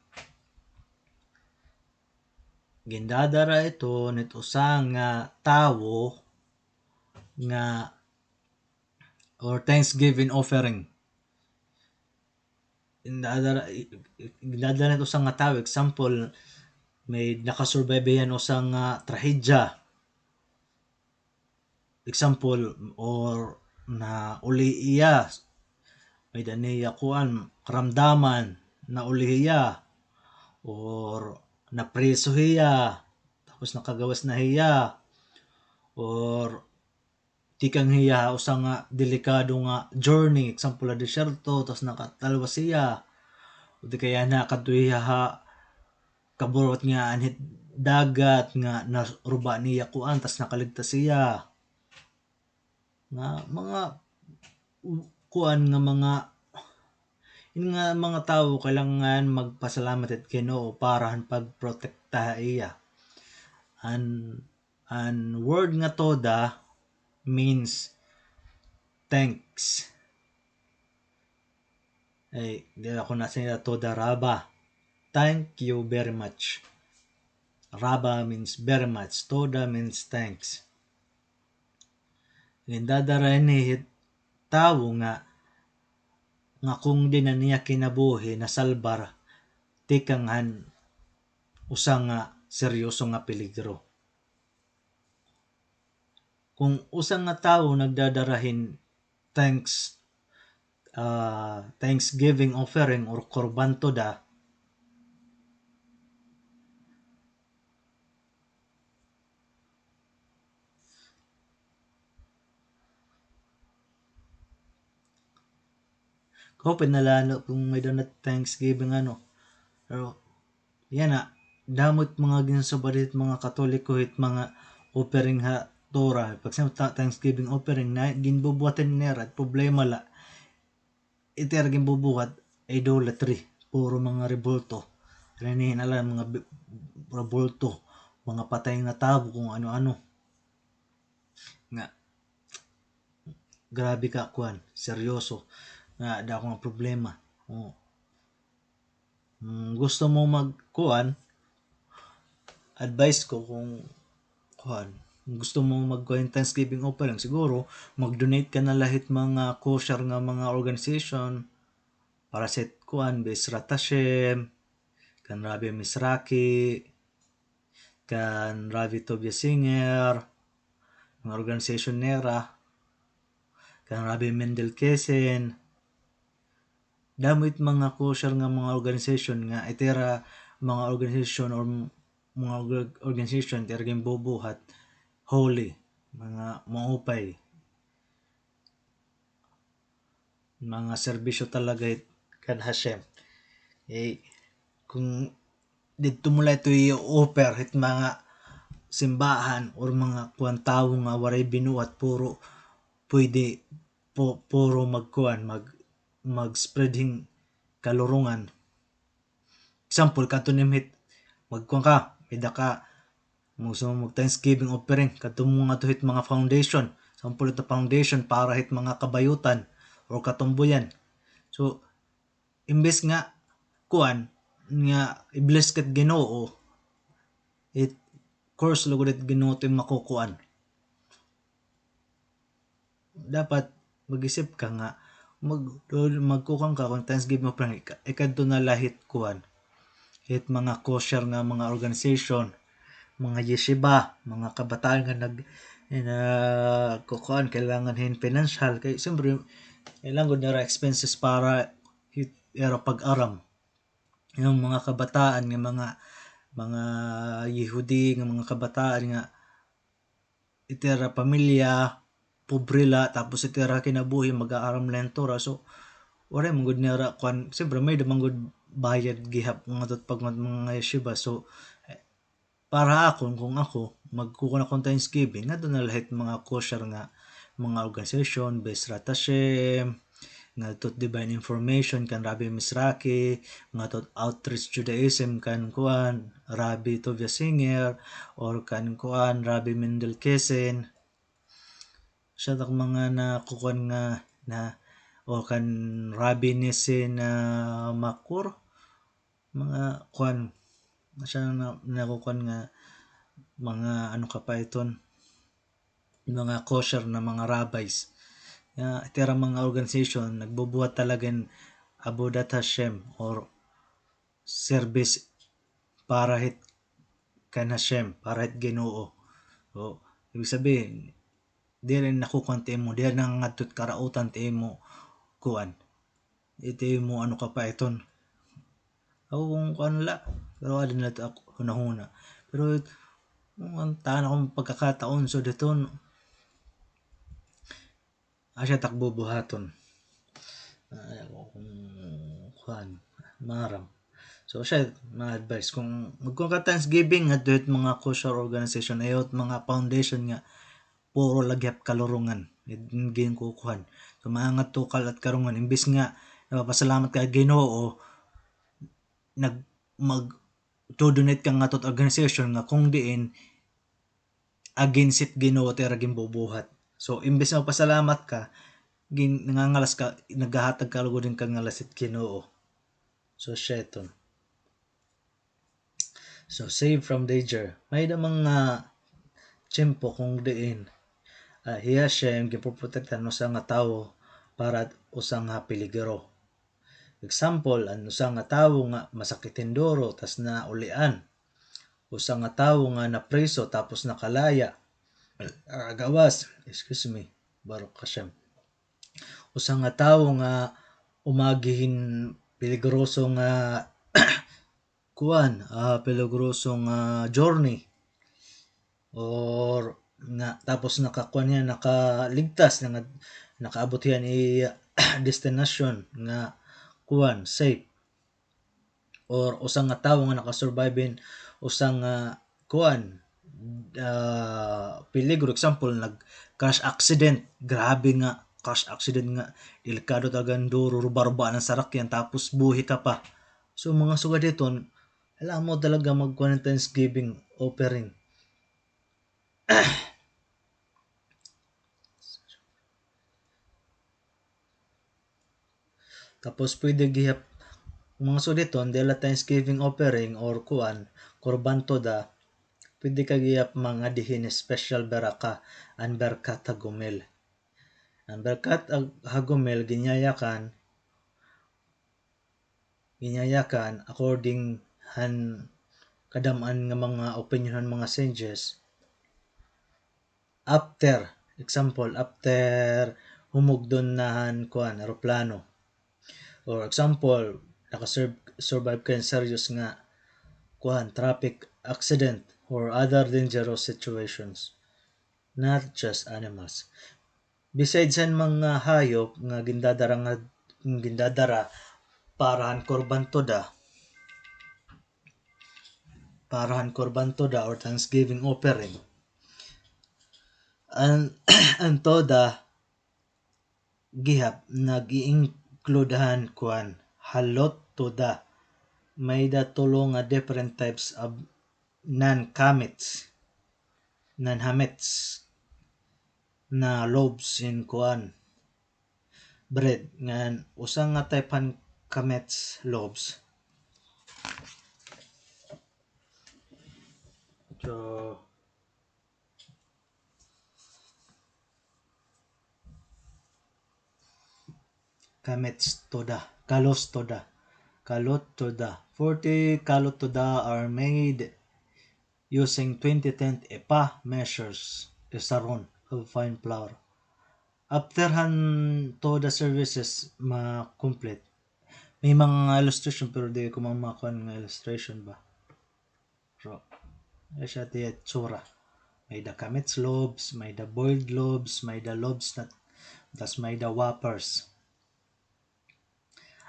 Gindadara ito nit usa nga tawo nga, or thanksgiving offering. Gindadara, gindadara nit usa nga tawo, example, may nakasurvive hiya hin usa nga trahedya. Example, or nauli hiya, may-ada niya kuan, karamdaman, nauli hiya, or napriso hiya, tapos nakagawas na hiya, or tikang hiya ha usa nga delikado nga journey, example, ha disyerto, tas nakatalwas hiya. O di kaya nakadto hiya ha kaburot nga anhit dagat nga naruba niya kuan, tas nakaligtas hiya. Nga mga u-, kuan nga mga, in nga mga tawo kailangan magpasalamat hit Ginoo para han pagprotekta ha iya. An, an word nga toda means thanks. Ay, di ako na sila toda raba. Thank you very much. Raba means very much. Toda means thanks. Gindadara ini hit tawo nga, nga kung di na niya kinabuhi nasalbar tikang han usa nga seryoso nga peligro. Kung usa nga tawo nagdadara hin thanks, ah, thanksgiving offering or korban toda, Kaupay na la ano kung may-ada na Thanksgiving ano. Pero yana, damo it mga ginsubad hit mga Katoliko, hit mga offering ha Torah. Pag sa ta-, Thanksgiving offering na ginbubuhat nira, problema la, it ira ginbubuhat, idolatry, puro mga rebulto. Ano ini, hinala, mga bi-, rebulto, mga patay nga tawo, kung ano-ano. Nga, grabe ka, kuan, seryoso. Nga, dako nga problema. O. Mm, gusto mo mag-, kuan, advice ko kung, kuan, gusto mo mag-, kuan, Thanksgiving offering, siguro, mag-donate ka na la hit mga kosher nga mga organization, para sa hit, kuan, Bezrat Hashem, kan Rabbi Mizrachi, kan Rabbi Tovia Singer, mga organization nira, kan Rabbi Mendel Kessin. Damo it mga kosher nga mga organization nga it ira mga organization or m-, mga org-, organization it ira ginbubuhat holy, mga maupay. Mga serbisyo talaga it kan Hashem. Eh, kung didto mo la ito i-offer hit mga simbahan or mga kuan tawo nga waray binuhat, puro pwede pu-, puro magkuan, mag-, mag-spread hin kalurongan. Example, kadto nim hit, magkuan ka, may-ada ka, gusto mo mag-Thanksgiving offering, kadto mo ngadto hit mga foundation. Example, ito foundation para hit mga kabayutan or katumboyan. So, imbes nga, kuan, nga i-bless ka hit Ginoo, it-curse lugod hit Ginoo it im makukuan. Dapat mag-isip ka nga mag-, magkukuan ka kon Thanksgiving offering, ika-, ikadto na la hit kuan, hit mga kosher nga mga organization, mga yeshiva, mga kabataan nga nag-, nagkukuan, kailangan hin financial. Kay siyempre, kailangan gud nira expenses para hit ira pag-aram. Yung mga kabataan nga mga, mga Yehudi nga mga kabataan nga it ira pamilya, pobre la, tapos it ira kinabuhi, mag-aaram la hin Torah. So, waray man gud nira, kuan, siyempre, may-ada man gud bayad gihap ngadto pag mga, mga yeshiva. So, eh, para akon, kung ako, magkukuan akon Thanksgiving, ngadto na la hit mga kosher nga mga organisasyon, Bezrat Hashem, ngadto Divine Information kan Rabbi Mizrachi, ngadto Outreach Judaism kan kuan, Rabbi Tovia Singer, or kan kuan, Rabbi Mendel Kessin. Siya tak mga nakukuan nga na, o kan Rabbi Nissin, ah, Makur, mga kuan, siya na, nakukuan nga mga ano ka pa iton, mga kosher na mga rabbis. Nga, it ira mga organization, nagbubuhat talaga hin Avodat Hashem or service para hit kan Hashem, para hit Ginoo. So, ibig sabihin, diri nakukuan it imo, diri nangangadto it karautan it imo kuan. It imo ano ka pa iton. Ako kung kuan la, pero adi na ito ako hunahuna. Pero kung an tanan akon pagkakataon, so dito, Asya tak bubuhaton. Ah, kung kuan, maaram. So, siya, mga advice. Kung magkuan ka Thanksgiving, ngadto hit mga kosher organization, ayaw hit mga foundation nga puro la gihap kalurongan. Ginkukuan. So, mangadto ka la hit karungan. Imbis nga, nagpapasalamat ka ha Ginoo, nag-, mag-, to-donate ka ngadto hit organization nga kung diin, against hit Ginoo it ira ginbubuhat. So, imbis nga magpasalamat ka, gin-, nangangalas ka, naghahatag ka lugod hin kangalas hit Ginoo. So, siya iton. So, save from danger. May-ada mga tiyempo kung diin, ah, hi Hashem, ginpoprotektahan usa nga tawo para usa nga peligro. Example, an usa nga tawo nga masakit hin duro, tas naulian. Usa nga tawo nga napriso, tapos nakalaya. Ah, gawas, excuse me, Baruch Hashem. Usa nga tawo nga umagi hin peligroso nga kuan, ah, peligroso nga journey. Or nga, tapos nakakuan hiya, nakaligtas, nga nakaabot hiya hin iya destination nga kuan, safe. Or usa nga tawo nga nakasurvive hin usa nga kuan, ah, peligro. Example, nag-crash accident. Grabe nga crash accident nga delikado talaga, duro, ruba-ruba an sarakyan, tapos buhi ka pa. So, mga sugad hiton, kailangan mo talaga magkuan hin Thanksgiving offering. Tapos pwede gihap, mga sugad hiton, diri la Thanksgiving offering or kuan, korban toda, pwede ka gihap mangadi hin special beraka, an Berkat Hagomel. An Berkat Hag-, Hagomel, ginyayakan, ginyayakan according han kadam-an nga mga opinion han mga sages. After, example, after humugdon na han kuan, eroplano. Or example, naka-sur-, survive ka hin serious nga kuan, traffic accident or other dangerous situations. Not just animals. Besides han mga hayop nga gindadara nga, gindadara para han korban toda, para han korban toda or Thanksgiving offering, an, an toda gihap nag-i-include han kuan, halot toda. May-ada tulo nga different types of non-chametz, non-chametz na loaves hin kuan, bread. Ngan usa nga type han chametz loaves. So, chametz toda, kalot toda, kalot toda. Forty kalot toda are made using twenty tenth ephah measures, esaron, of fine flour. After han toda services ma-complete, may mga illustration, pero di ko mamakuan nga illustration ba. Pero, ay siya tiya tsura. May-ada chametz loaves, may-ada boiled loaves, may-ada loaves na, tas may-ada wafers.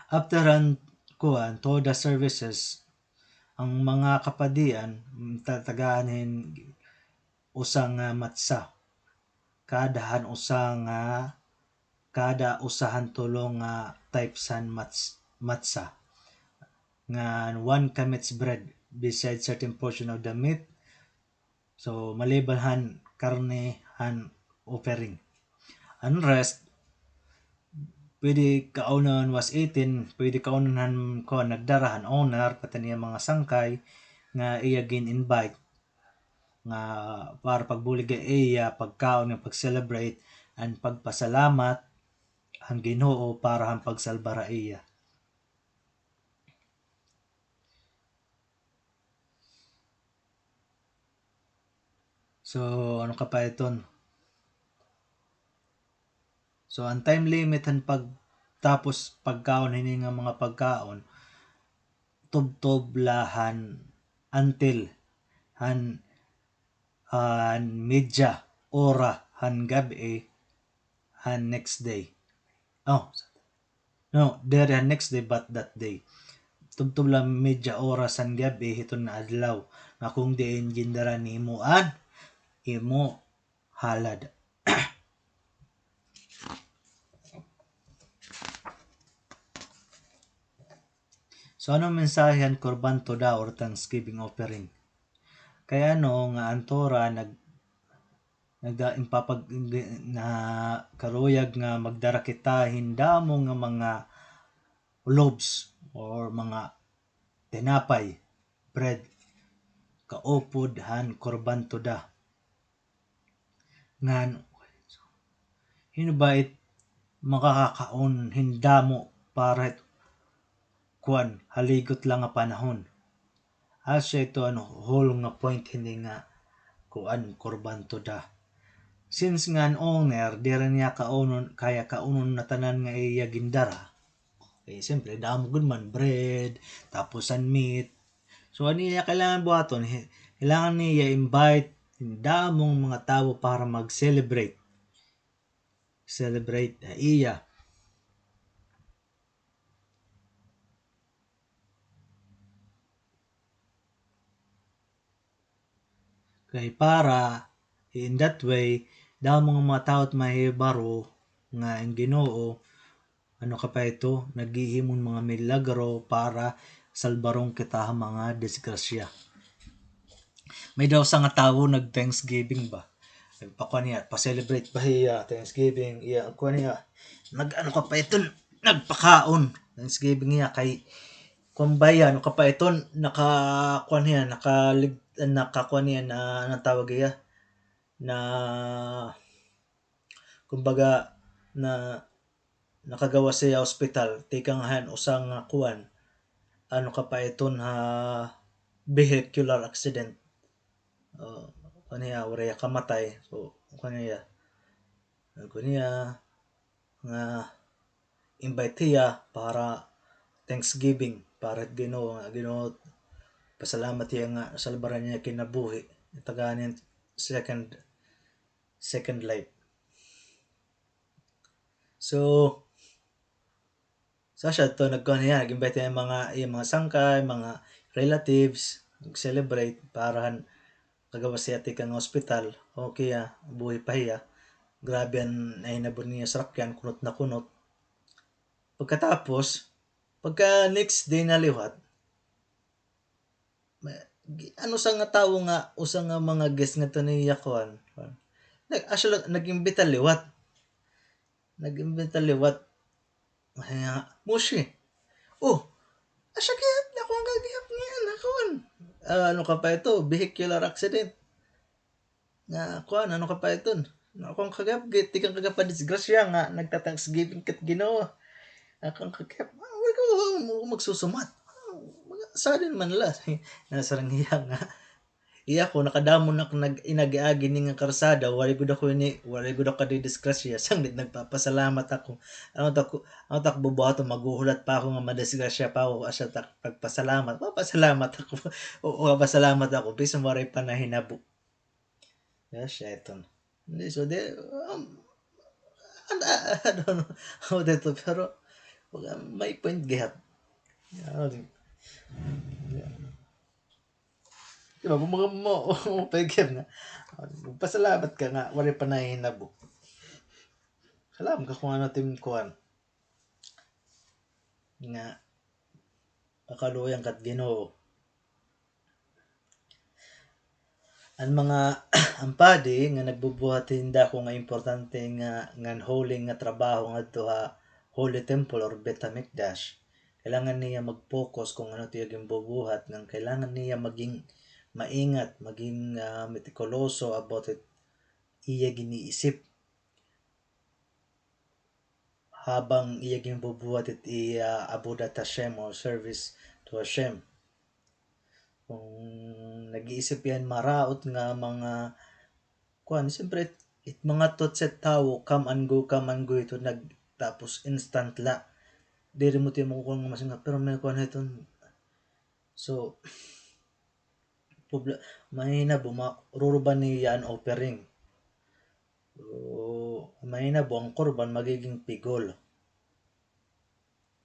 After an, kuan, toda services, an mga kapadian, mm, tatagaan hin usa nga matzah. Kada han usa nga, kada usa han tulo nga types han matz-, matzah. Ngan one chametz bread, beside certain portion of the meat, so, maliban han karne han offering. An rest, pwede kaunon was eaten, pwede kaunon han, kuan, nagdara han owner, pati an iya mga sangkay, nga iya gin-invite, nga para pagbulig ha iya, pagkaon, nga pag-celebrate, an pagpasalamat han Ginoo para han pagsalbar ha iya. So, ano ka pa iton? So, an time limit han pagtapos pagkaon hini nga mga pagkaon, tubtob la han until han, han media ora han gab-i, next day. Oh, no, diri han next day, but that day. Tubtob la medya oras han gab-i hiton nga adlaw, nga kon diin gindara nimo an imo halad. So, ano mensahe han Korban Todah or Thanksgiving offering? Kay ano nga an Torah nag-, nag-, impapag-, nakaruyag nga magdara kita hin damo nga mga loaves or mga tinapay, bread, kaupod han Korban Todah. Ngan, hin-o ba it makakakaon hin damo para hit, kuan, haligot la nga panahon? Asya ito, ano, whole nga point hini nga, kuan, Korban Todah. Since nga an owner, diri niya kaunon, kaya kaunon na tanan nga iya gindara. Eh, siyempre, damo gud man, bread, tapos an meat, So, an iya kailangan buhaton, hi-, kailangan niya invite hin damong mga tawo para mag-celebrate. Celebrate ha iya. Kay para, in that way, damo nga mga tawo it mahibaro nga an Ginoo, ano ka pa ito, naghihimo hin mga milagro para salbaron kita ha mga disgrasya. May daw usa nga tawo nag-Thanksgiving ba? Nagpakuan niya, pa-celebrate ba hiya, Thanksgiving, iya, kuan niya. Nag-ano ka pa ito, nagpakaon, Thanksgiving niya, kay kuan ba hiya, ano ka pa ito, naka-, kuan hiya, nakalig-, nakakuan hiya na, anong tawag hiya? Na, kumbaga, na, nakagawas hiya ospital, tikang han usa nga kuan, ano ka pa iton ha vehicular accident. Uh, kuan hiya, waray hiya kamatay. So, kuan hiya. Kuan hiya, nga invite hiya para Thanksgiving, para Ginoo, nga Ginoo, pasalamat hiya nga salbaran niya kinabuhi, tagaan niya second, second life. So, sa siya to, nagkuan hiya, nag-invite hiya mga, iya mga sangkay, mga relatives, nag-celebrate para han kagawas hiya tikang ospital, okay, ah, buhi pa hiya. Grabe an nahinabo niya sarakyan, kunot na kunot. Pagkatapos, pagka next day na liwat, may, gi-, ano sa nga tawo nga, usa nga mga guest ngadto niya kuan, kuan. Nag-, asya la, nag-imbita liwat. Nag-imbita liwat. Ay, nga, Moshe. Oh, asya gihap, nakuan ka gihap niyan, nakuan. Ah, ano ka pa ito? Vehicular accident. Nga, kuan, ano ka pa iton? Nakuan ka gihap, gi-, tikang ka gihap ha disgrasya nga nagta-Thanksgiving ka hit Ginoo. Nakuan ka gihap, ah, wala ka, wala mo magsusumat. Ah, mga sudden man la. Nasarang hiya nga. Iya ko, nakadamo na ak nag-inagi-agi ini nga karsada, waray gud ako ini, waray gud ako kadidisgrasya, sanglit nagpapasalamat ako. Ano ta ko, ano ta ko bubuhaton, maghuhulat pa ako nga madisgrasya pa ako, asya ta pagpasalamat, papasalamat ako. O, papasalamat ako, bisan waray pa nahinabo. Yes, siya iton. Hindi, so, di, um, I, I, I don't know how that to, pero, may point gihap. Ano, di, yeah. Di ba, mga mo, mo, pwede nga. Pasalamat ka nga, wala pa nahinabo. Alam ka kung ano tim kuan. Nga, pakaluoy an kat Ginoo. An mga, an padi nga nagbubuhat hin dako nga importante nga, ngan holy nga trabaho ngadto ha Holy Temple or Beit Hamikdash, kailangan niya mag-focus kung ano it iya ginbubuhat, ngan kailangan niya maging maingat, maging, ah, metikuloso about it iya giniisip. Habang iya ginbubuhat it iya Avodat Hashem o service to Hashem. Kung nag-iisip hiya hin maraot nga mga kuan, siyempre, it, it mga thoughts it tawo, come and go, come and go, ito nag-, tapos instant la. Diri mo tiya makukuha nga masinga, pero may kuan ito. So, Publa-, mahinabo, ma-, ruruba niya an offering. So, mahinapo an korban magiging pigol.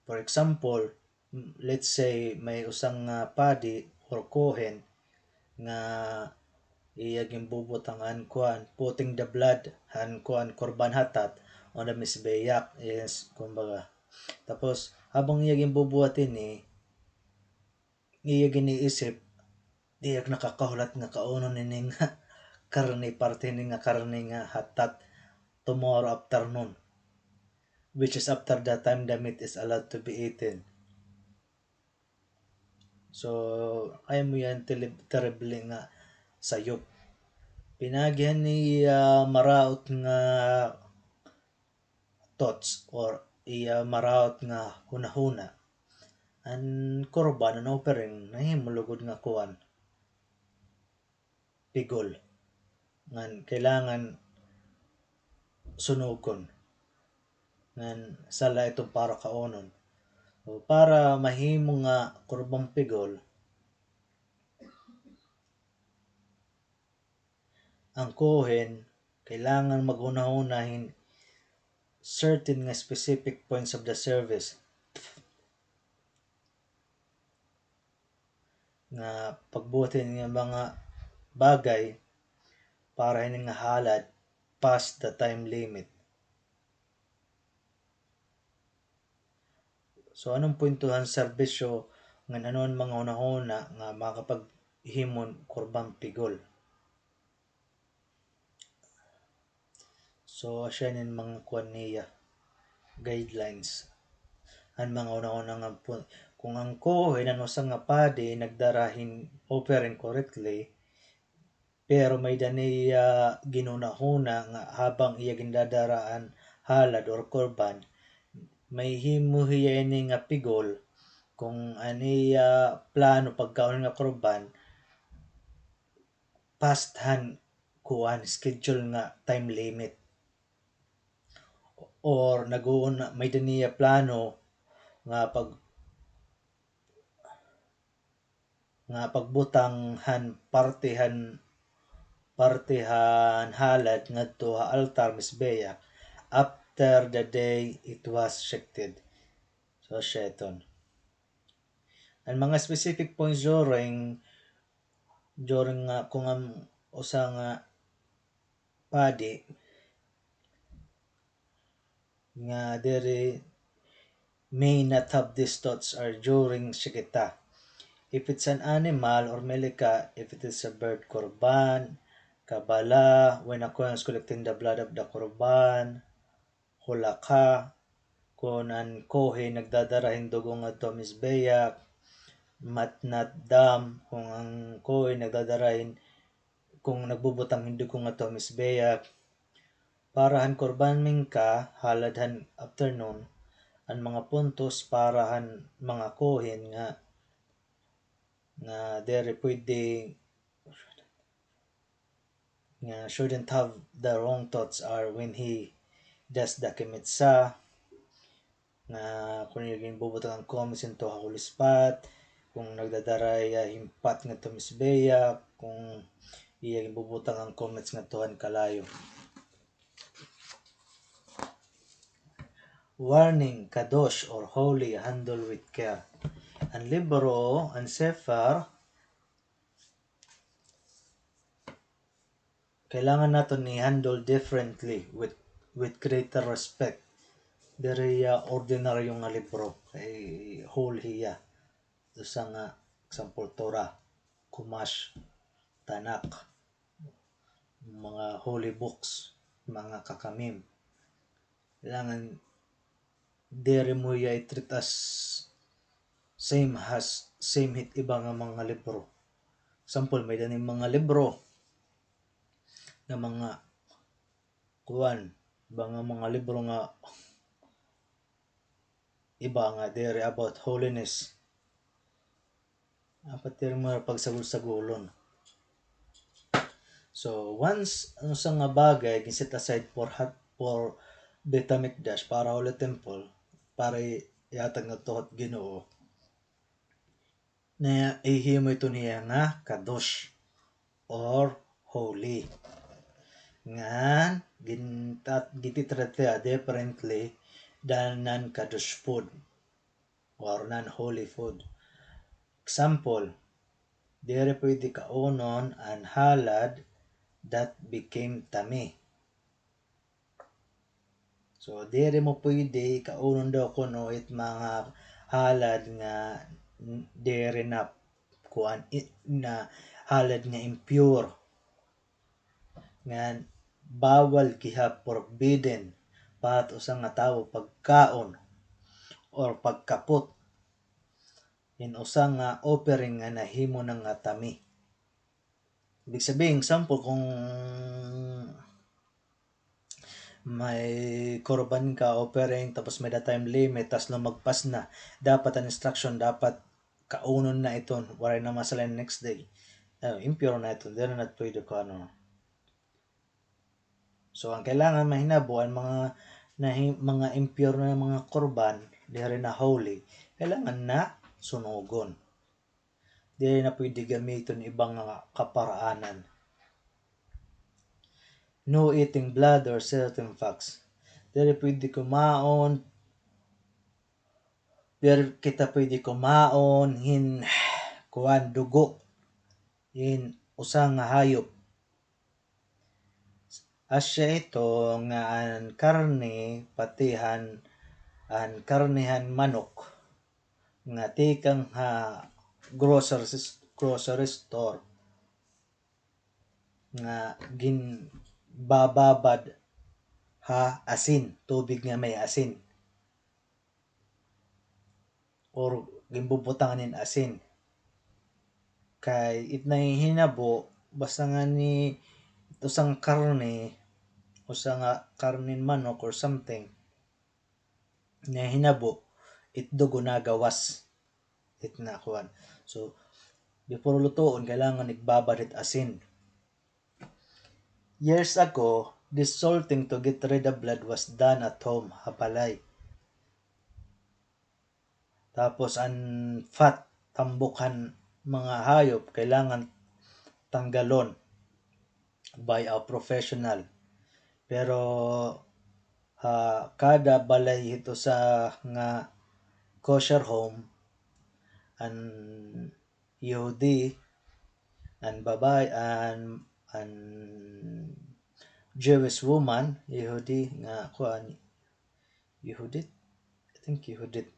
For example, m-, let's say, may usa nga padi or kohen nga iya ginbubutang an kuan, putting the blood han kuan, korban hatat on the mizbeach, yes, kumbaga. Tapos, habang iya ginbubuhat ini, iya giniisip, di ak nakakahulat nga kaunon ini nga karne, parte ini nga karne nga hatat, tomorrow afternoon, which is after the time the meat is allowed to be eaten. So, ay mo yan, tili-, terrible nga sayop. Pinaagi han iya maraot nga thoughts or iya maraot nga hunahuna, an korban, an offering, nahimo lugod nga kuan, pigol. Ngan kailangan sunugon. Ngan sala iton para kaunon. So, para mahimo nga korban pigol, an kohen kailangan maghunahuna hin certain nga specific points of the service nga pagbuhat hin mga bagay para hini nga halad past the time limit. So, ano an punto han serbisyo ngan ano an mga hunahuna nga makapaghimo hin korban pigol? So, asya ini an mga kuan niya, guidelines. An mga hunahuna nga pun-, kung an kohen, an usa nga padi, nagdara hin offering correctly, pero may-ada niya ginhunahuna nga habang iya gindadara an halad or korban, mahihimo hiya ini nga pigol kung an iya plano pagkaon nga korban past han kuan, schedule nga time limit. Or nag-uuna, may-ada niya plano nga pag-, nga pagbutang han parte han, parte han halad ngadto ha altar mizbeach after the day it was shechted. So, asya iton. An mga specific points during, during nga, kung an usa nga padi nga diri may not have these thoughts are during shechita. If it's an animal or melika, if it is a bird, korban, kabala, when a kohen is collecting the blood of the korban, holaka, kun an kohen nagdadara hin dugo ngadto ha mizbeach, matnat dam, kun an kohen nagdadara hin, kun nagbubutang hin dugo ngadto ha mizbeach, para han korban mincha, halad han afternoon, an mga puntos para han mga kohen nga, nga diri pwede nga shouldn't have the wrong thoughts are when he does the kemitza, nga kun iya ginbubutang an chametz ngadto ha holy spot, kun nagdadara hiya hin pot ngadto ha mizbeach, kun iya ginbubutang an chametz ngadto han kalayo. Warning, kadosh or holy, handle with care. An libro, an sefer, kailangan naton i-handle differently with, with greater respect. Diri hiya ordinaryo nga libro, kay holy hiya. Usa nga example, Torah, Chumash, Tanakh, mga holy books, mga kakamim. Kailangan diri mo hiya i-treat as same as, same hit iba nga mga libro. Example, may-ada ni mga libro nga mga kuan, iba nga mga libro nga iba nga diri about holiness. Apat diri mo pagsagol-sagolon. So, once an usa nga bagay gin-set aside for hat-, for Beit Hamikdash, para Holy Temple, para i-, ihatag ngadto hit Ginoo, nahihimo ito niya nga kadosh or holy. Ngan, gintat-, gintitreat hiya differently than non-kadosh food or non-holy food. Example, diri pwede kaunon an halad that became tameh. So, diri mo pwede kaunon daw kuno it mga halad nga n-, diri na kuan, it, na halad nga impure. Ngan bawal gihap, forbidden, pa it usa nga tawo pagkaon or pagkapot in usa nga offering nga nahimo na nga tameh. Ibig sabihin, example, kung may korban ka offering, tapos may-ada time limit, tas lumagpas na, dapat an instruction, dapat kaunon na iton, waray na masala in next day. Ah, impure na iton, diri na pwede kuanon. So, ang kailangan mahinabo, an mga nahi-, mga impure na mga korban, diri na holy, kailangan na sunugon. Diri na pwede gamiton iba nga kaparaanan. No eating blood or certain facts. Diri pwede kumaon, diri kita pwede kumaon hin kuan, dugo hin usa nga hayop. Asya ito nga an karne, pati han, an karne han manok nga tikang ha grocery s-, grocery store nga ginbababad ha asin, tubig nga may asin. Or ginbubutangan hin asin. Kay it nahihinabo, basta ngani usa nga karne, usa nga karne hin manok or something, nahihinabo, it dugo nagawas. It na kuan. So, before lutoon, kailangan igbabad hit asin. Years ago, this salting to get rid of blood was done at home, ha balay. Tapos an fat, tambok han mga hayop, kailangan tanggalon by a professional. Pero, ah, kada balay hit usa nga kosher home, an Yehudi, an babay, an, an Jewish woman, Yehudi nga kuan, Yehudit? I think Yehudit.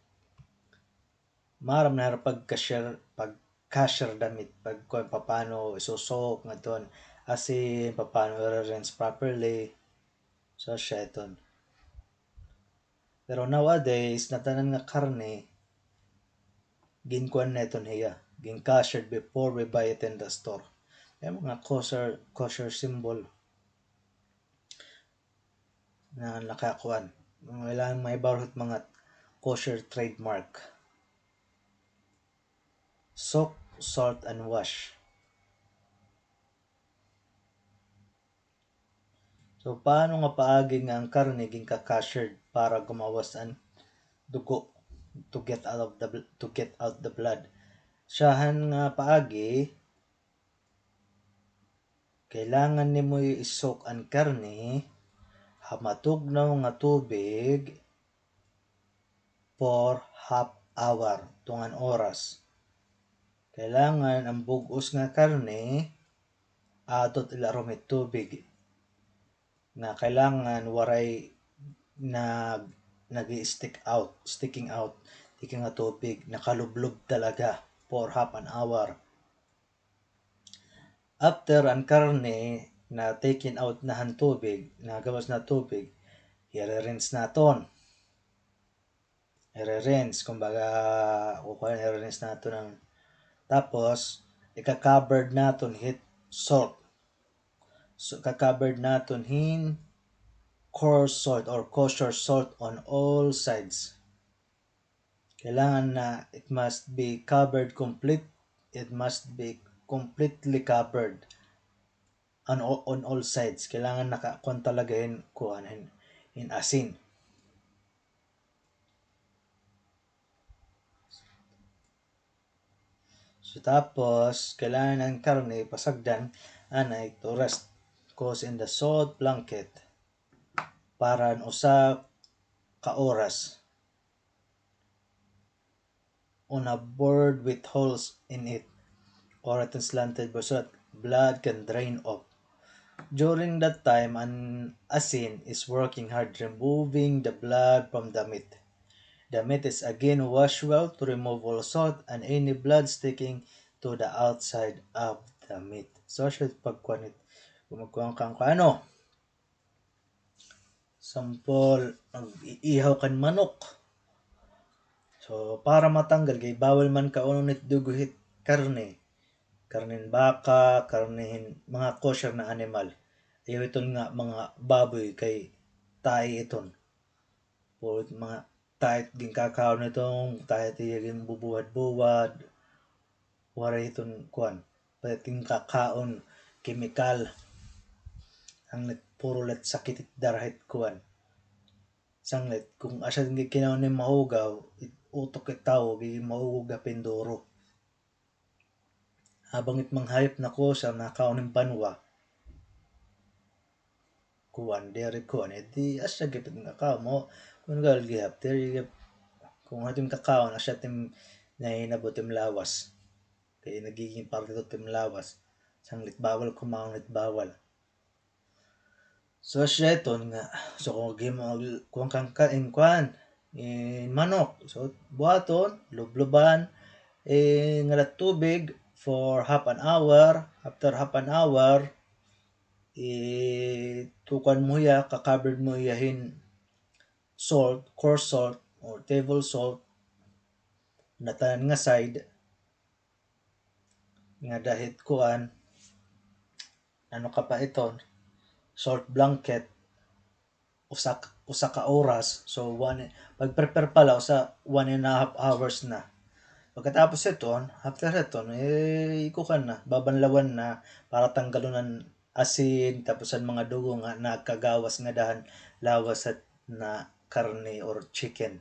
Maaram na hira pagkasher, pagkasher damit, pagkuan, papano isusok ngadton asin, papano i-rinse properly. So, siya iton. Pero nowadays, natanan nga karne, ginkuan na iton hiya, gin-kosher before we buy it in the store. May mga kosher, kosher symbol na nakakuan. Kailangan may barhot mga kosher trademark. Soak, salt, and wash. So, paano nga paagi nga an karne ginkakashered para gumawas an dugo, to get out of the bl-, to get out the blood? Syahan nga paagi, kailangan nimo i-soak an karne ha matugnaw nga tubig for half hour, tunga oras. Kailangan an bug-os nga karne, adto ilarom hit tubig. Na kailangan waray nag-, nag-i-stick out, sticking out, tikang nga tubig, nakalublob talaga for half an hour. After an karne na taken out na han tubig, nagawas na tubig, i-rinse naton. I-rinse, kumbaga, kukuha, i-rinse naton an, tapos, ika-covered naton hit salt. So, ika-covered naton hin coarse salt or kosher salt on all sides. Kailangan na it must be covered complete, it must be completely covered on, on all sides. Kailangan nakakuan talaga hin kuan, hin, hin asin. So, tapos, kailangan an karne pasagdan anay to rest. Cause in the salt blanket para han usa ka oras. On a board with holes in it, or a slanted board so that blood can drain off. During that time, an asin is working hard removing the blood from the meat. The meat is again washed well to remove all salt and any blood sticking to the outside of the meat. So, siya pagkuan it, kung magkuan ka, kung ano, sampol, mag-iihaw kan manok. So, para matanggal, kay bawal man kaunon it dugo hit karne. Karne hin baka, karne hin mga kosher na animal. Ayaw iton nga mga baboy kay tae iton. Puro mga tae it ginkakaon iton, tae it iya ginbubuwad-buwad. Waray iton kuan. Pati it ginkakaon, kemikal. Sanglit, puro la it sakit it dara hit kuan. Sanglit, kung asya it kinaon hin mahugaw, it utok it tawo, gigin mahugaw gihap hin duro. Habang it mga hayop na kosher, nakaon hin banwa. Kuan, diri kuan, eh, di asya gihap it kakaon mo. Kung gal gihap, diri gihap. Kung ano it im kakaon, asya it im nahinabo it im lawas. Kay nagiging parte ito it im lawas. Sanglit bawal kumaon it bawal. So, asya iton nga, so, kung gim-, kuan kan ka-, in kuan, in manok. So, buhaton, lubluban, eh, ngada tubig for half an hour. After half an hour, eh, tukuan mo hiya, ka-covered mo hiya hin salt, coarse salt, or table salt, ngatanan nga side, ngada hit kuan, ano ka pa iton, salt blanket, usa, usa ka oras. So, one, pag-prepare pa la, usa, one and a half hours na. Pagkatapos iton, after iton, eh, ikuan na, babanlawan na para tanggalon an asin, tapos an mga dugo nga nagkagawas ngada han lawas hit na karne or chicken.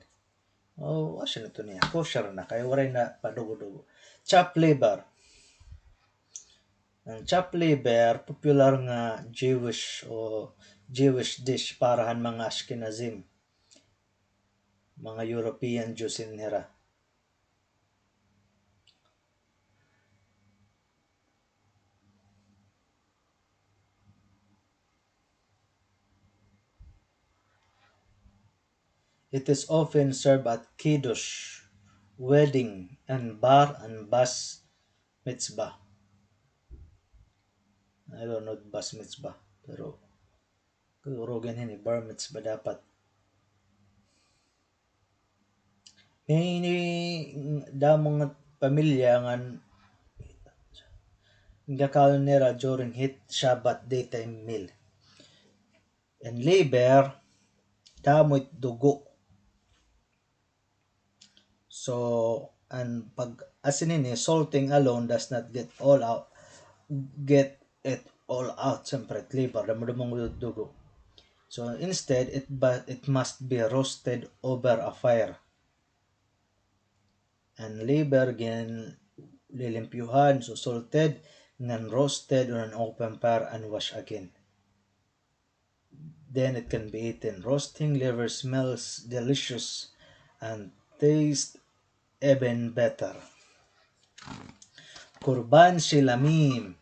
O, asya na ito niya. Kosher na, kay waray na padugo-dugo. Chopped liver. An chopped liver, popular nga Jewish o Jewish dish para han mga Ashkenazim. Mga European Jews in hira. It is often served at kiddush, wedding, and bar and bas mitzvah. I don't know bar mitzvah, pero siguro ganyan eh, bar mitzvah dapat. May ini-, damo nga pamilya nga gakaon nira during hit Shabbat daytime meal. An liver, damo it dugo. So, an pag-asin ini, salting alone does not get all out, get it all out, siyempre, it liver, damo-damo it dugo. So, instead, it ba-, it must be roasted over a fire. An liver, gin-, lilimpyuhan, so salted, ngan roasted on an open fire and washed again. Then it can be eaten. Roasting liver smells delicious and tastes even better. Korban Shelamim.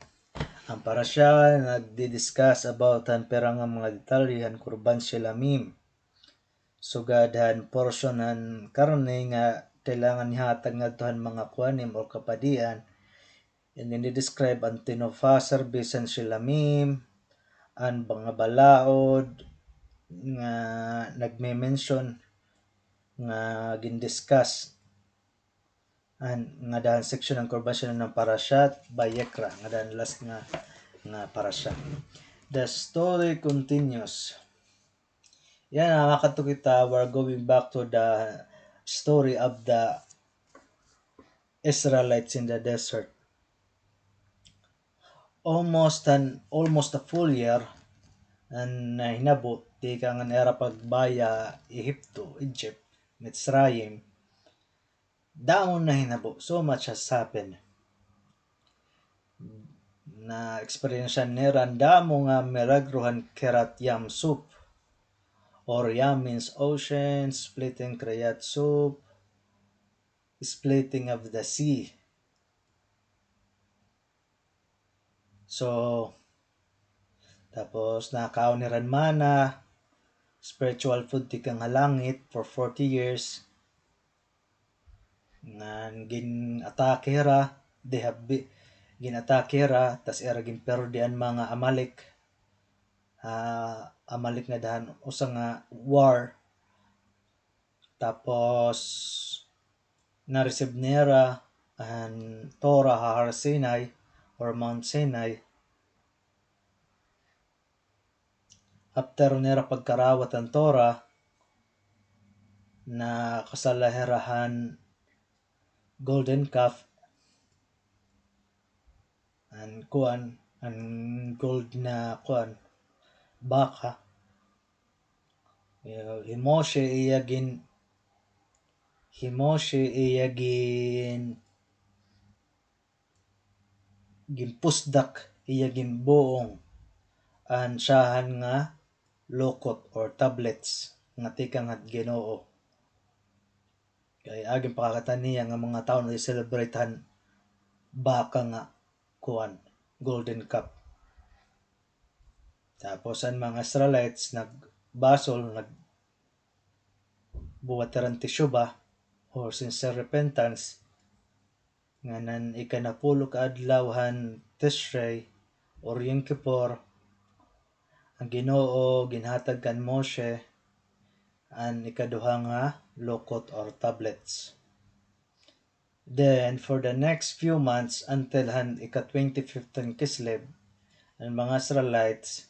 An parasha nagdi-discuss about han pira nga mga detalye han Korban Shelamim. Sugad han portion han karne nga kailangan ihatag ngadto han mga kohanim or kapadian, and then i-describe an tinofa service han Shelamim, an mga balaod nga nagme-mention nga gin-discuss an ngada han section han Korban Shelamim han Parashat Vayikra, ngada han last nga, nga parasha. The story continues. Yana, makadto kita, we're going back to the story of the Israelites in the desert. Almost an, almost a full year an nahinabo tikang an ira pagbaya Ehipto, Egypt, Mitzrayim. Damo nahinabo, so much has happened. Na-experience-an nira an damo nga milagro han Kiryat Yam Suf, or Yam means ocean, splitting Kiryat Suf, splitting of the sea. So, tapos nakaon hira hin manna, spiritual food tikang ha langit for forty years. Ngan gin-atake hira, they have be-, gin-atake hira, tas ira ginperdi an mga Amalek. Ah, Amalek nga dahan usa nga war. Tapos, na-receive nira an Torah ha Har Sinai or Mount Sinai. After nira pagkarawat an Torah, nakasala hira han golden calf, an kuan, an gold na kuan, baka. Hi Moshe iya gin-, hi Moshe iya gin-, ginpusdak, iya ginbuong an syahan nga lukot or tablets nga tikang han Ginoo. Kay agi pakakita niya nga mga tawo nag-celebrate han baka nga kuan, golden calf. Tapos an mga Israelites nagbasol, nagbuhat hira hin teshuvah or sincere repentance. Ngan han ikanapulo ka adlaw han Tishrei or Yom Kippur, an Ginoo ginhatag kan Moshe an ikaduha nga lukot or tablets. Then, for the next few months, until han ika-twenty-fifth han Kislev, an mga Israelites,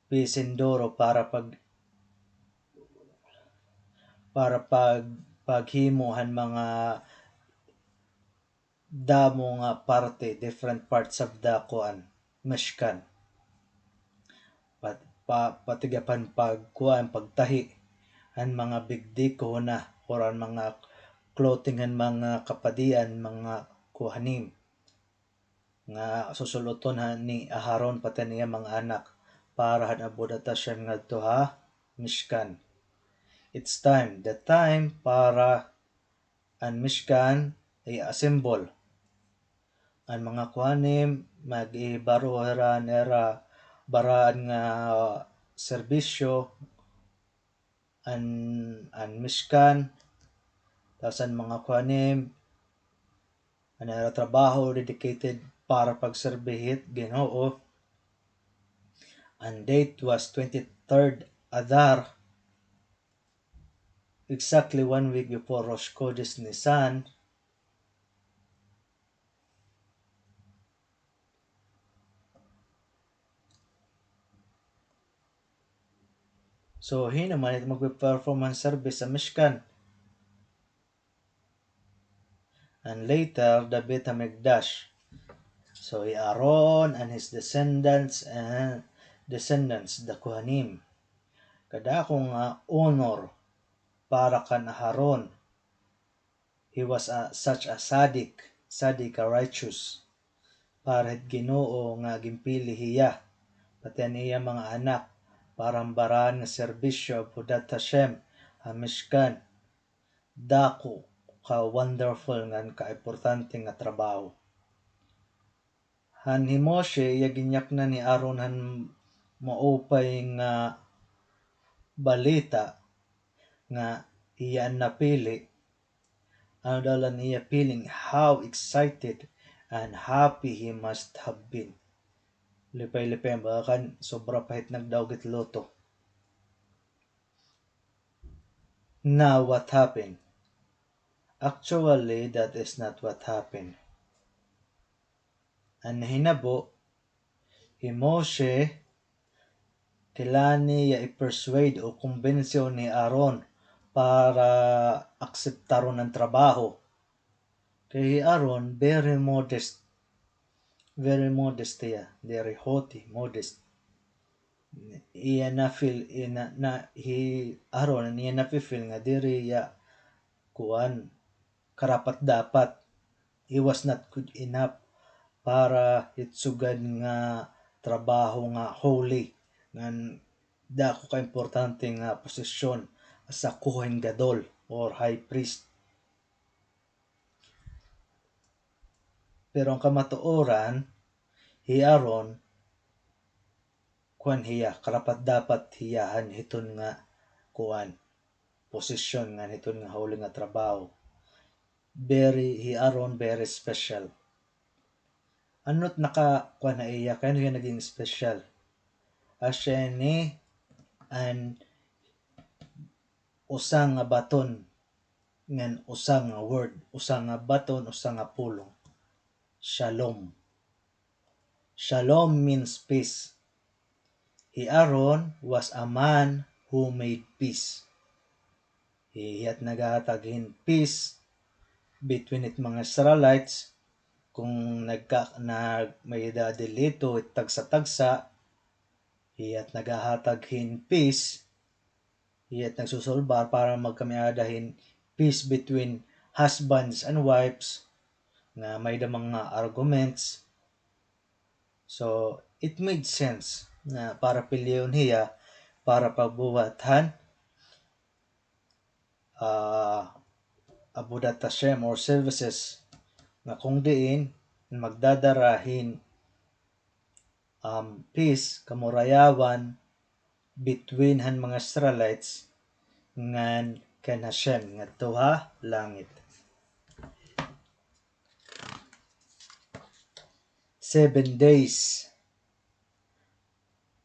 pisinduro para pag-, para pag-, paghimo han mga damo nga parte, different parts of the kuan, Mishkan. Pat-, pa-, pati gihap han pagkuan, pagtahi han mga bigdei kehuna, or an mga clothing han mga kapadian, mga kohanim. Nga susul-oton ha ni Aharon pati an iya mga anak para han Avodat Hashem ngadto ha Mishkan. It's time, the time para an Mishkan i-assemble. An mga kohanim, maghibaro hira han ira baraan nga serbisyo, an, an Mishkan, tas an mga kohanim, an ira trabaho dedicated para pagserbi hit Ginoo. An date was twenty-third Adar, exactly one week before Rosh Chodesh Nisan. So, hin-o man it magpe-perform han service sa Mishkan? And later, the Beit HaMikdash. So, hi Aaron and his descendants and descendants, the Kohanim. Kadako nga honor para kan Aharon. He was a, such a tzaddik, tzaddik, a righteous. Para hit Ginoo nga ginpili hiya, pati an iya mga anak, para han baraan nga serbisyo, Avodat Hashem, ha Mishkan. Dako ka wonderful ngan ka importante nga trabaho. Han hi Moshe, iya ginyaknan hi Aaron han maupay nga balita nga iya an napili. Ano daw la an iya feeling, how excited and happy he must have been. Lipay-lipay, baga kan sobra pa hit nagdaog hit lotto. Now, what happened? Actually, that is not what happened. An nahinabo, hi Moshe, kailangan niya i-persuade o kumbensyon hi Aaron para akseptaron an trabaho. Kay hi Aaron, very modest. Very modest hiya. Very haughty, modest. Iya na-feel, iya na, na, hi Aaron, iya nafi-feel nga diri hiya, kuan, karapat-dapat. He was not good enough. para hit sugad nga trabaho nga holy, ngan dako ka importante nga posisyon as a Kohen Gadol or high priest. Pero an kamatuoran, hi Aaron, kuan hiya, karapat-dapat hiya han hiton nga kuan, posisyon ngan hiton nga holy nga trabaho. Very, hi Aaron, very special. Ano it nakakuan ha iya, kay ano hiya naging special? Asya ini an usa nga baton ngan usa nga word, usa nga baton, usa nga pulong. Shalom. Shalom means peace. Hi Aaron was a man who made peace. Hi-, hiya it naghahatag hin peace between it mga Israelites. Kung nagka-, nag-, may-ada delito it tagsa-tagsa, hiya it naghahatag hin peace. Hiya it nagsusulbar para magkamay-ada hin peace between husbands and wives nga may-ada mga arguments. So, it made sense nga para pilion hiya para pagbuhat han, ah, Avodat Hashem or services nga kung diin magdadara hin um, peace, kamurayawan between han mga Israelites ngan kan Hashem ngadto ha langit. Seven days.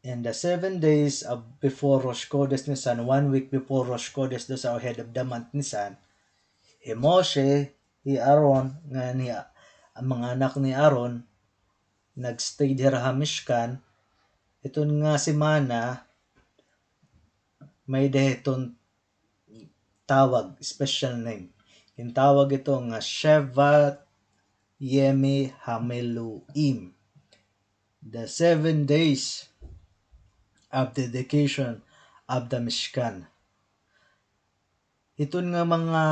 In the seven days of, before Rosh Chodesh Nisan, one week before Rosh Chodesh, do sa head of the month Nisan, hi Moshe, hi Aaron, ngan hi, an mga anak ni Aaron, nag-stay dira ha Mishkan, iton nga semana, may-ada hiton tawag, special name. Gintawag ito nga Shevat Yemi Hamiluim, the seven days of dedication of the Mishkan. Iton nga mga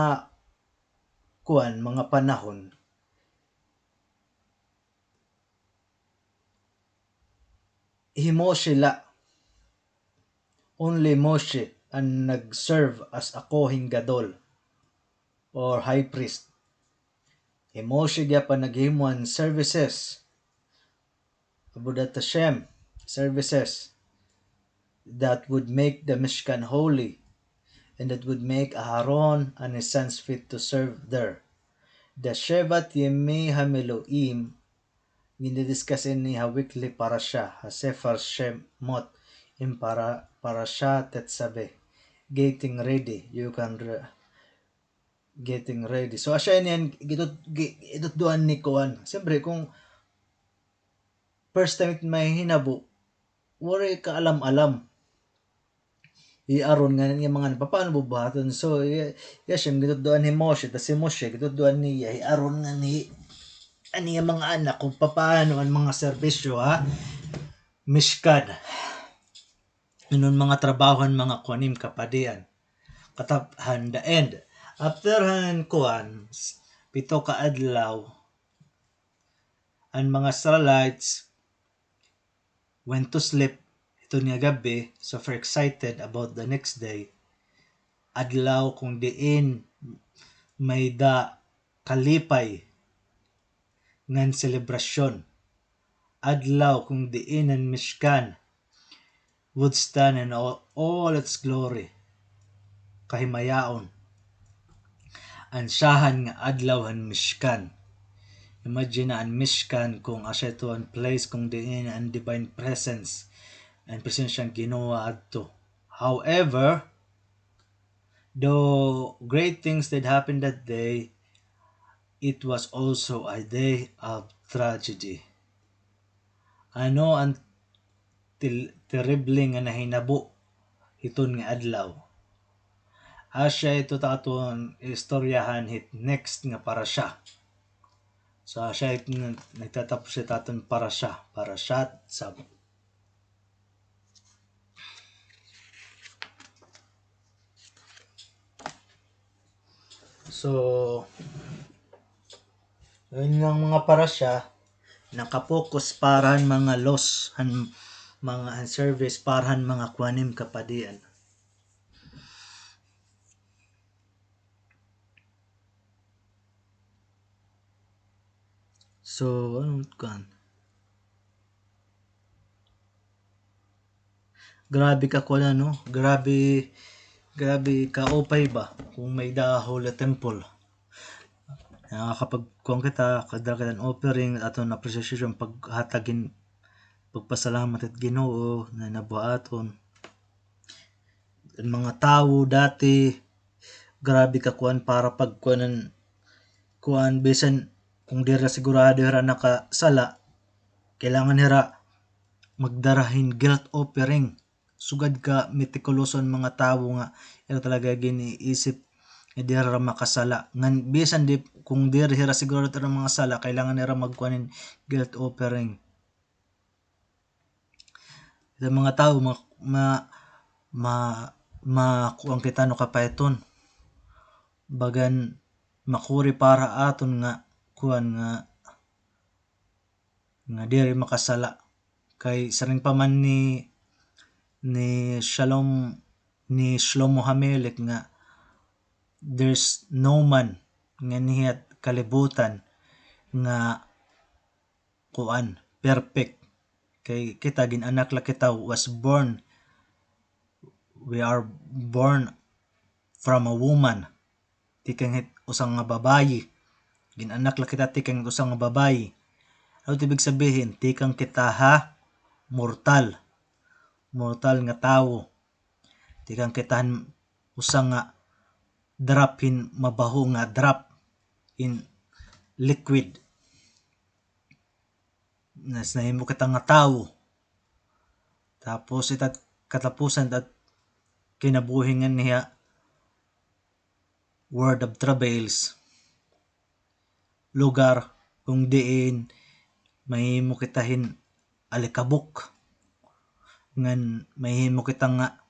kuan, mga panahon, hi Moshe la. Only Moshe an nag-serve as a Kohen Gadol or high priest. Hi Moshe gihap an naghimo han services, Avodat Hashem services that would make the Mishkan holy, and that would make Aharon and his sons fit to serve there. The Shevat Yemi Hamiluim, gindidiscuss ini ha weekly parasha, ha Sefer Shemot, in para-, parasha Tetzaveh. Getting ready, you can re-, getting ready. So, asya ini an gitut-, gi-, gitutdoan ni kuan. Siyempre, kung first time it mahinabo, waray kaalam-alam. Hi Aaron ngan an iya mga anak, papaano bubuhaton? So, iya, iya siya, gitutdoan hi Moshe, tas hi Moshe, gitutdoan niya, hi Aaron ngan hi, an iya mga anak, kung papaano an mga serbisyo, ha? Mishkan. Iton mga trabaho han mga kohanim, kapadian. Kataphan, the end. After han kuan, pito ka adlaw, an mga Israelites went to sleep iton nga gab-i, super excited about the next day. Adlaw kung diin may-ada kalipay ngan selebrasyon. Adlaw kung diin an Mishkan would stand in all, all its glory. Kahimayaon. An syahan nga adlaw han Mishkan. Imagine na an Mishkan kung asya ito an place kung diin an divine presence, an presensya han Ginoo adto. However, though great things did happen that day, it was also a day of tragedy. Ano an til-, terrible nga nahinabo hiton nga adlaw? Asya ito it aton istoryahan hit next nga parasha. So, asya it nga nagtatapos it aton parasha, Parashat Tzav. So, yun nga mga parasha, Naka-focus para han mga laws, han mga, han service para han mga kuan nim kapadian. So, ano kuan? Grabe ka kuan, ano? Grabe, grabe ka upay ba kung may-ada ha Holy Temple. Nakakapagkuan kita, kadara kita hin offering, aton appreciation, paghatag hin pagpasalamat hit Ginoo nga nabuhaton. An mga tawo dati, grabe ka kuan para pagkuanan, kuan, bisan kung diri sigurado hira nakasala, kailangan hira magdara hin guilt offering. Sugad ka metikuloso an mga tawo nga ira talaga gin-iisip nga diri hira makasala. Ngan bisan di, kung diri hira sigurado hira mga sala, kailangan hira magkuan hin guilt offering. Sa mga tawo, ma-, ma-, ma-, makuan kita, no, kapaiton. Bagan makuri para aton nga kuan nga, nga diri makasala. Kay siring pa man ni, ni Shalom, ni Shlomo Hamelech nga, "There's no man nganhi ha kalibutan nga kuan, perfect." Kay kita, gin-anak la kita, was born, we are born from a woman. Tikang hit usa nga babayi. Gin-anak la kita tikang hit usa nga babayi. Ano it ibig sabihin? Tikang kita ha mortal. Mortal nga tawo. Tikang kita han usa nga drop hin mabaho nga drop hin liquid. Nas nahimo kita nga tawo. Tapos ita katapusan ta kinabuhi nganhi ha world of travails. Lugar kung diin mahimo kita hin alikabok. Ngan mahimo kita nga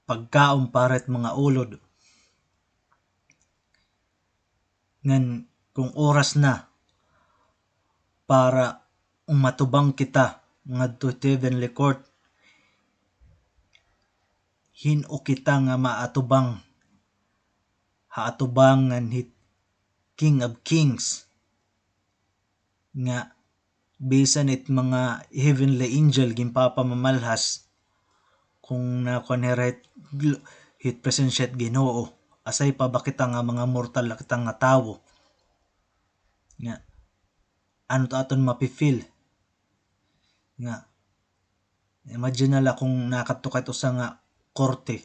pagkaon para hit mga ulod. Ngan kung oras na para umatubang kita ngadto hit heavenly court, hin-o kita nga maatubang ha atubangan hit King of Kings, nga bisan it mga heavenly angel ginpapamamalhas kung nakuan hira hit gl-, hit presensya hit Ginoo. Asay pa ba kita nga mga mortal la kita nga tawo? Nga, ano it aton mapi-feel? Nga, imagine na la kung nakadto ka hit usa nga korte.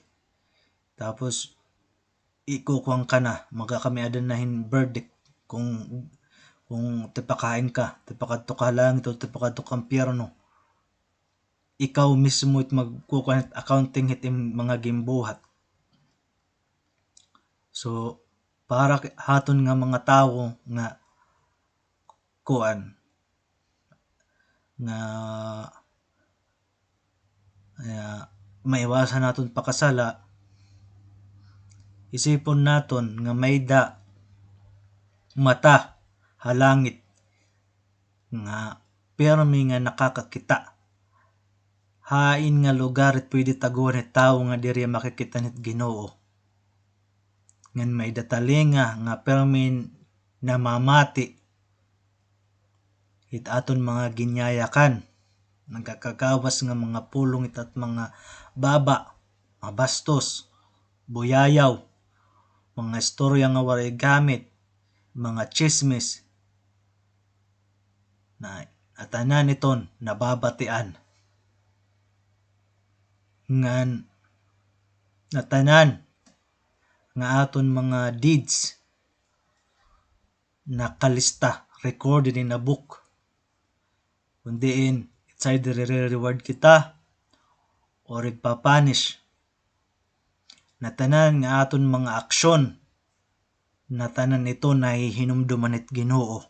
Tapos, ikukuan ka na, magkakamiadan na hin verdict kung, kung tipakahain ka, tipakadto ka ha langit o tipakadto ka ha impyerno. Ikaw mismo it magkukuan hit accounting hit im mga ginbuhat. So, para ki-, ha aton nga mga tawo nga kuan, nga, ah, maiwasan naton pakasala, isipon naton nga may-ada mata ha langit nga pirmi nga nakakakita. Hain nga lugar it pwede tagoan hit tawo nga diri makikita hit Ginoo? Ngan may-ada talinga nga pirmi namamati hit aton mga ginyayakan, nagkakagawas nga mga pulong hit at mga baba, mabastos, buyayaw, mga istorya nga waray gamit, mga tsismis, na, ngatanan iton nababatian. Ngan, ngatanan nga aton mga deeds nakalista, recorded in a book. Kun diin, it's either ire-reward kita or igpa-punish. Ngatanan nga aton mga aksyon, ngatanan ito nahihinumduman hit Ginoo.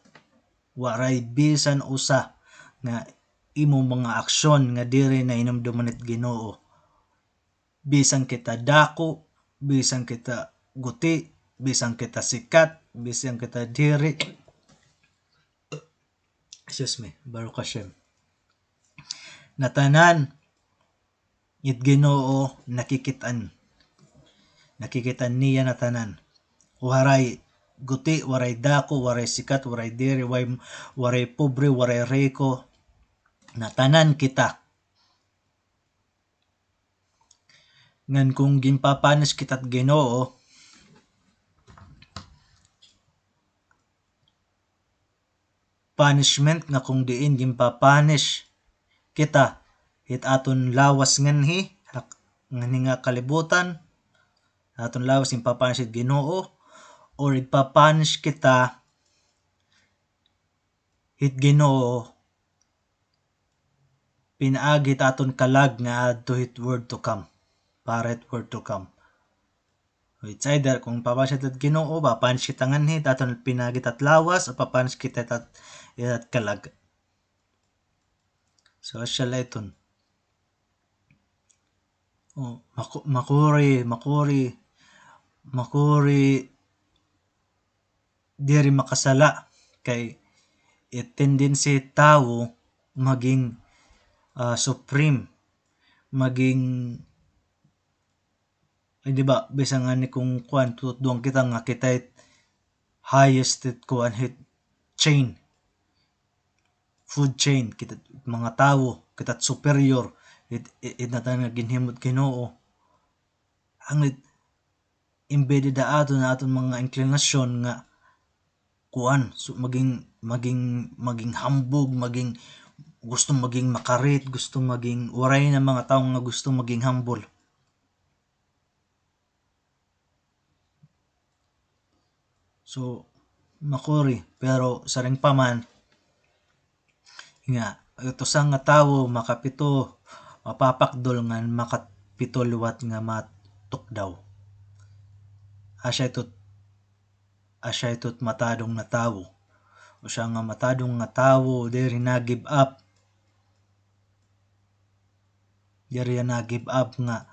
Waray bisan usa nga imo mga aksyon nga diri nahinumduman hit Ginoo. Bisan kita dako, bisan kita guti, bisan kita sikat, bisan kita diri. Excuse me, Baruch Hashem. Ngatanan, it Ginoo nakikit-an. Nakikit-an niya ngatanan. Waray guti, waray dako, waray sikat, waray diri, waray, waray pobre, waray riko. Ngatanan kita. Ngan kon ginpa-punish kita hit Ginoo, punishment nga kon diin ginpa-punish kita hit aton lawas nganhi, hak-, nganhi nga kalibutan, aton lawas ginpa-punish hit Ginoo, or igpa-punish kita hit Ginoo pinaagi hit aton kalag nga adto hit world to come. Para hit world to come. It's either kon pa-punish kita hit Ginoo, pa-punish kita nganhi hit aton pinaagi hit at lawas, o pa-punish kita hit at, hit at kalag. So, asya la iton. O, maku-, makuri, makuri, makuri diri makasala kay it tendency tawo maging, ah, supreme, maging, ay, di ba, bisan ngani kon kuan, tutduan kita nga kita it highest it kuan, hit chain, food chain, kita mga tawo, kita superior, it, it, it ngatanan nga ginhimo hit Ginoo. Hanglit embedded ha aton, ha aton mga inklinasyon nga kuan, so, maging, maging, maging hambog, maging, gusto maging makarit, gusto maging, waray na mga tawo nga gusto maging humble. So, makuri, pero siring pa man, nga, it usa nga tawo makapito, mapapakdol ngan makapito liwat nga matukdaw. Asya ito, asya ito matadong nga tawo. Usa nga matadong nga tawo, diri na-give up. Diri hiya na-give up nga,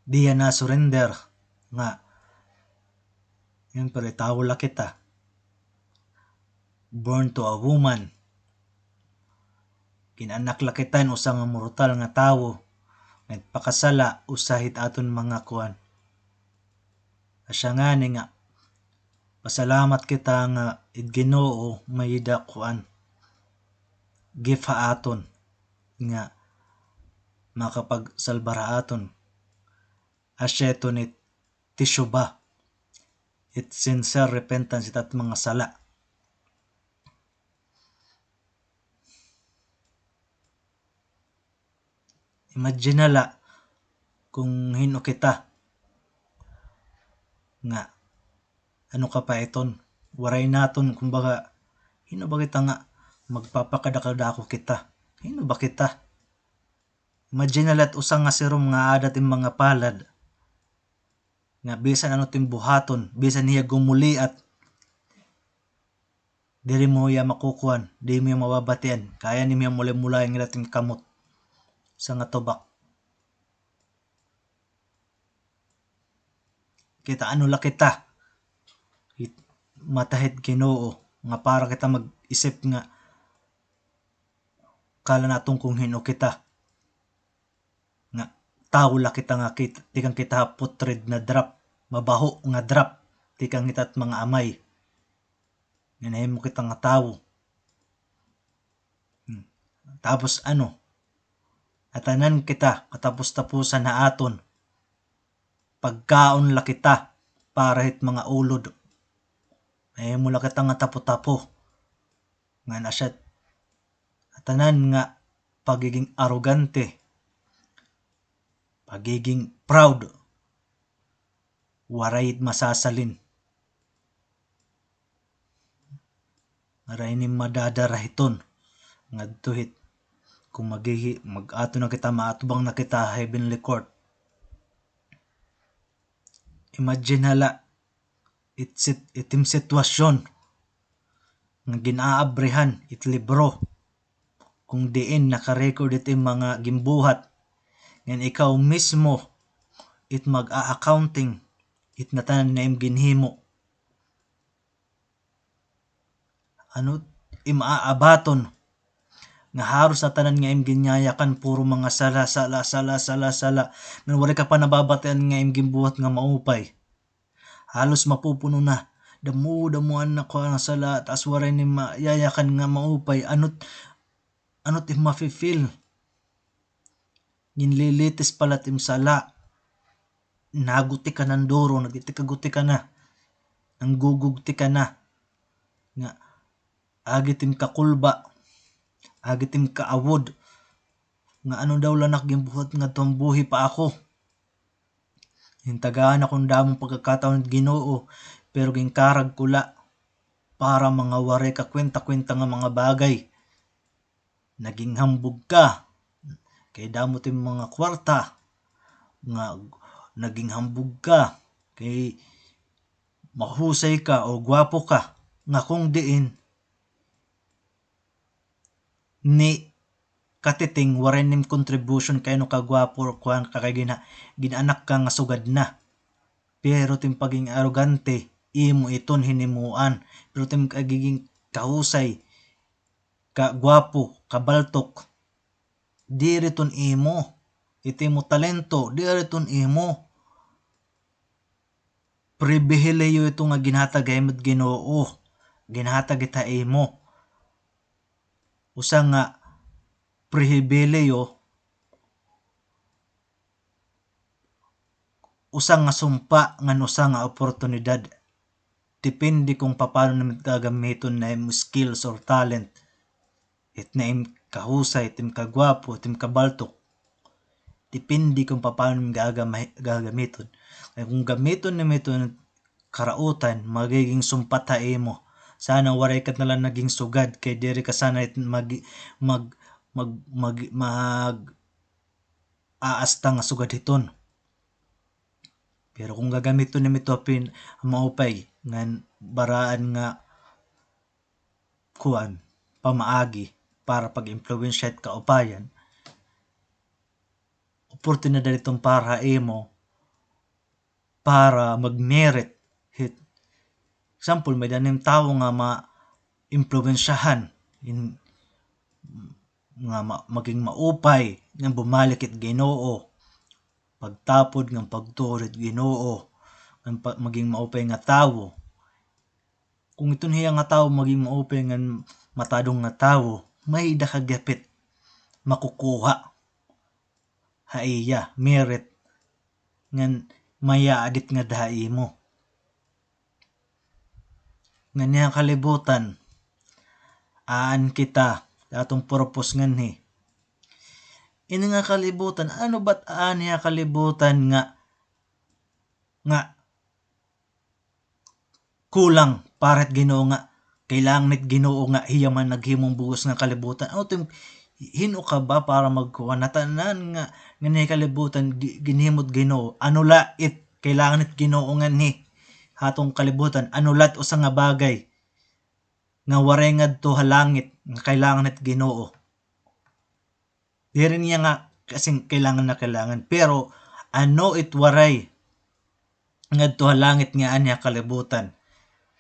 di hiya na-surrender nga, siyempre, tawo la kita. Born to a woman. Gin-anak la kita hin usa nga mortal nga tawo. Nagpakasala, usa hit aton mga kuan. Asya ngani nga, pasalamat kita nga it Ginoo may-ada kuan, gift ha aton nga makapagsalbar ha aton. Asya iton it teshuvah, it sincere repentance hit at mga sala. Imagine na la kon hin-o kita nga ano ka pa iton, waray naton, kumbaga, hin-o ba kita nga magpapakadako-dako kita? Hin-o ba kita? Imagine na la it usa nga sirom nga aada it im mga palad, nga bisan ano it im buhaton, bisan hiya gumuliat, diri mo hiya makukuan, diri mo hiya mababatian. Kaya nimo hiya mulay-mulayan ngada it im kamot. Usa nga tubak. Kita, ano la kita? Hit-, mata hit Ginoo, nga para kita mag-isip nga kala naton kon hin-o kita. Nga tawo la kita nga kit-, tikang kita ha putrid na drop, mabaho nga drop, tikang kita hit mga amay. Nga nahimo kita nga tawo. Hmm. Tapos ano? Ngatanan kita, katapos-tapusan ha aton. Pagkaon la kita para hit mga ulod. Nahimo la kita nga tapo-tapo. Ngan asya, ngatanan nga pagiging arogante, pagiging proud, waray it masasalin. Waray ini madadara hiton ngadto hit kon maghihi-, mag-ato na kita, maatubang na kita ha heavenly court. Imagine hala, it sit-, it im sitwasyon nga gin-aabrihan it libro, kon diin naka-record it im mga ginbuhat, ngan ikaw mismo it mag-a-accounting it ngatanan nga im ginhimo. Ano, im aabaton Nga haros ha tanan nga im ginyayakan, puro mga sala, sala, sala, sala, sala. Ngan waray ka pa nababatian nga im ginbuhat nga maupay. Halos mapupuno na. Damo, damo an nakuha nga sala, tas waray nim mayayakan nga maupay. Ano't, ano't im mafi-feel? Ginlilitis pa la it im sala. Naguti ka na hin duro, nagtitikaguti ka na. Nanggugugti ka na. Nga, agi it im kakulba, agi it im kaawod, nga ano daw la nak ginbuhat ngadto han buhi pa ako. Gintagaan ako hin damo nga pagkakataon it Ginoo, pero ginkarag ko la para mga waray kakwenta-kwenta nga mga bagay. Naging hambog ka kay damo it im mga kwarta, nga naging hambog ka kay mahusay ka o gwapo ka, nga kung diin ni katiting, waray nim contribution kay ano ka gwapo or kuan ka kay gina-, gin-anak ka nga sugad na. Pero it im pagiging arogante, imo iton hinimuan. Pero it im pagiging kahusay, kagwapo, kabaltok, diri iton imo. It imo talento, diri iton imo. Pribilehiyo ito nga ginhatag ha imo it Ginoo. Ginhatag it ha imo. Usa nga pribilehiyo, usa nga sumpa ngan usa nga oportunidad. Depende kon papaano nimo gagamiton na im skills or talent. It na im kahusay, it im kagwapo, it im kabaltok. Depende kon papaano nimo gagama-, gagamiton. Kay kon gamiton nimo iton karautan, magiging sumpat ha imo. Sana waray ka na la naging sugad, kay diri ka sana it mag-, mag-, mag-, mag-, mag-, aasta nga sugad hiton. Pero kon gagamiton nimo ito ha pin-, maupay, ngan baraan nga kuan, pamaagi para pag-impluwensya hit kaupayan, oportunidad iton para ha imo para mag-merit hit. Example, may-ada nim tawo nga maimpluwensyahan, in-, nga ma-, maging maupay, nga bumalik hit Ginoo, pagtapod ngan pagtuo hit Ginoo, ngan pa-, maging maupay nga tawo. Kon iton hiya nga tawo maging maupay ngan matadong nga tawo, may-ada ka gihap it makukuha ha iya, merit, ngan mayaadit ngada ha imo. Ngan niya kalibutan, aan kita, aton purpose nganhi. Ini nga kalibutan, ano ba it aan niya kalibutan nga, nga kulang para hit Ginoo nga, kailangan hit Ginoo nga hiya man naghimo hin bug-os nga kalibutan. Ano it im, hin-o ka ba para magkuan ha tanan nga, nganhi kalibutan, gi-, ginhimo hit Ginoo? Ano la it kailangan hit Ginoo nganhi ha aton kalibutan? Ano la it usa nga bagay nga waray ngadto ha langit nga kailangan hit Ginoo? Diri niya nga kasing kailangan na kailangan. Pero ano it waray ngadto ha langit nga anhi ha kalibutan?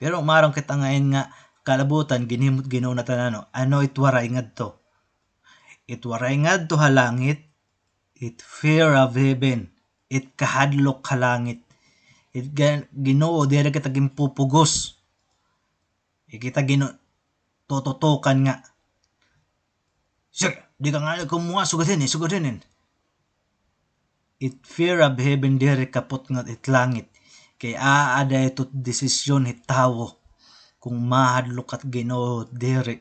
Pero maaram kita nga ini nga kalibutan, ginhimo hit Ginoo na tanan, no? Ano it waray ngadto? It waray ngadto ha langit, it fear of heaven, it kahadlok ha langit. It ga-, Ginoo, diri kita ginpupugos. Kita ginu-, tututukan nga, "Sige, di ka ngani kumuha, sugad hini, sugad hini." It fear of heaven diri kapot nga it langit. Kay aada ito desisyon hit tawo kon mahadlok it Ginoo, diri.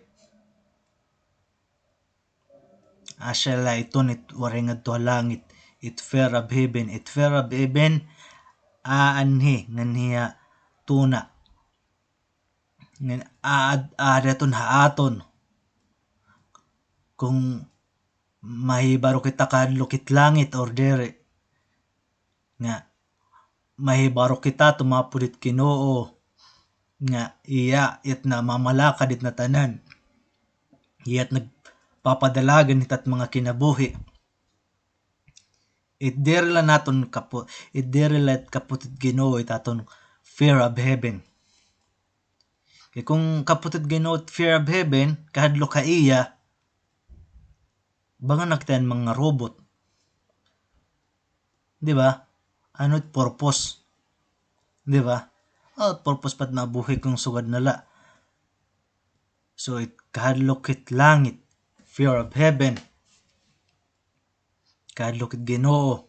Asya la iton it waray ngadto ha langit, it fear of heaven, it fear of heaven, aanhi nganhi ha tuna. Ngan aad-, aada iton ha aton kon mahibaro kita kahadlok hit langit or diri. Nga mahibaro kita tumapod hit Ginoo, nga iya it namamalakad hit natanan. Iya it nagpapadalagan hit at mga kinabuhi. It diri la naton kapo-, it diri la it kapot hit Ginoo it aton fear of heaven. Kay kon kapot hit Ginoo it fear of heaven, kahadlok ha iya, Bangin na kita hin mga robot. Di ba? Ano it purpose? Di ba? Ano it purpose pa it mabuhi kon sugad na la? So, it kahadlok hit langit, fear of heaven. Kahadlok hit Ginoo.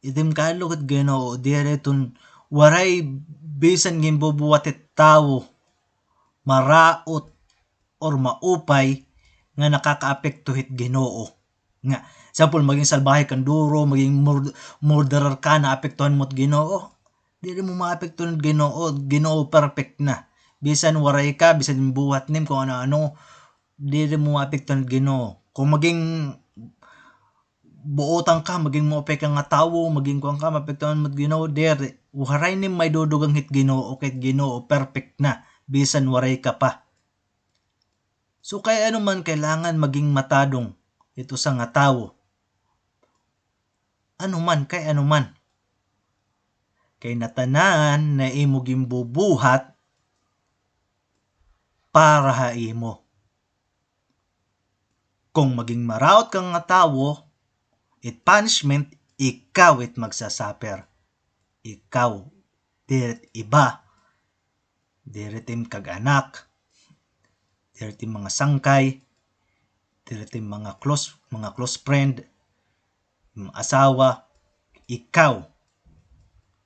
It im kahadlok hit Ginoo, diri iton waray bisan ginbubuhat hit tawo, maraot or maupay nga nakakaapekto hit Ginoo. Nga, example, maging salbahe ka hin duro, maging mur-, murderer ka, naapektuhan mo it Ginoo. Diri mo maapektuhan it Ginoo, Ginoo perfect na. Bisan waray ka, bisan buhat nim kon ano-ano, diri mo maapektuhan it Ginoo. Kon maging buotan ka, maging maupay ka nga tawo, maging kuan ka, maapektuhan mo it Ginoo, diri. Waray nim maidudugang hit Ginoo, kay it Ginoo perfect na, bisan waray ka pa. So, kay ano man kailangan maging matadong it usa nga tawo? Ano man, kay ano man. Kay natanan na imo ginbubuhat para ha imo. Kon maging maraot ka nga tawo, it punishment, ikaw it magsasuffer. Ikaw, diri it iba. Diri it im kag-anak, diri it im mga sangkay, diri it im mga close, mga close friend, im asawa, ikaw.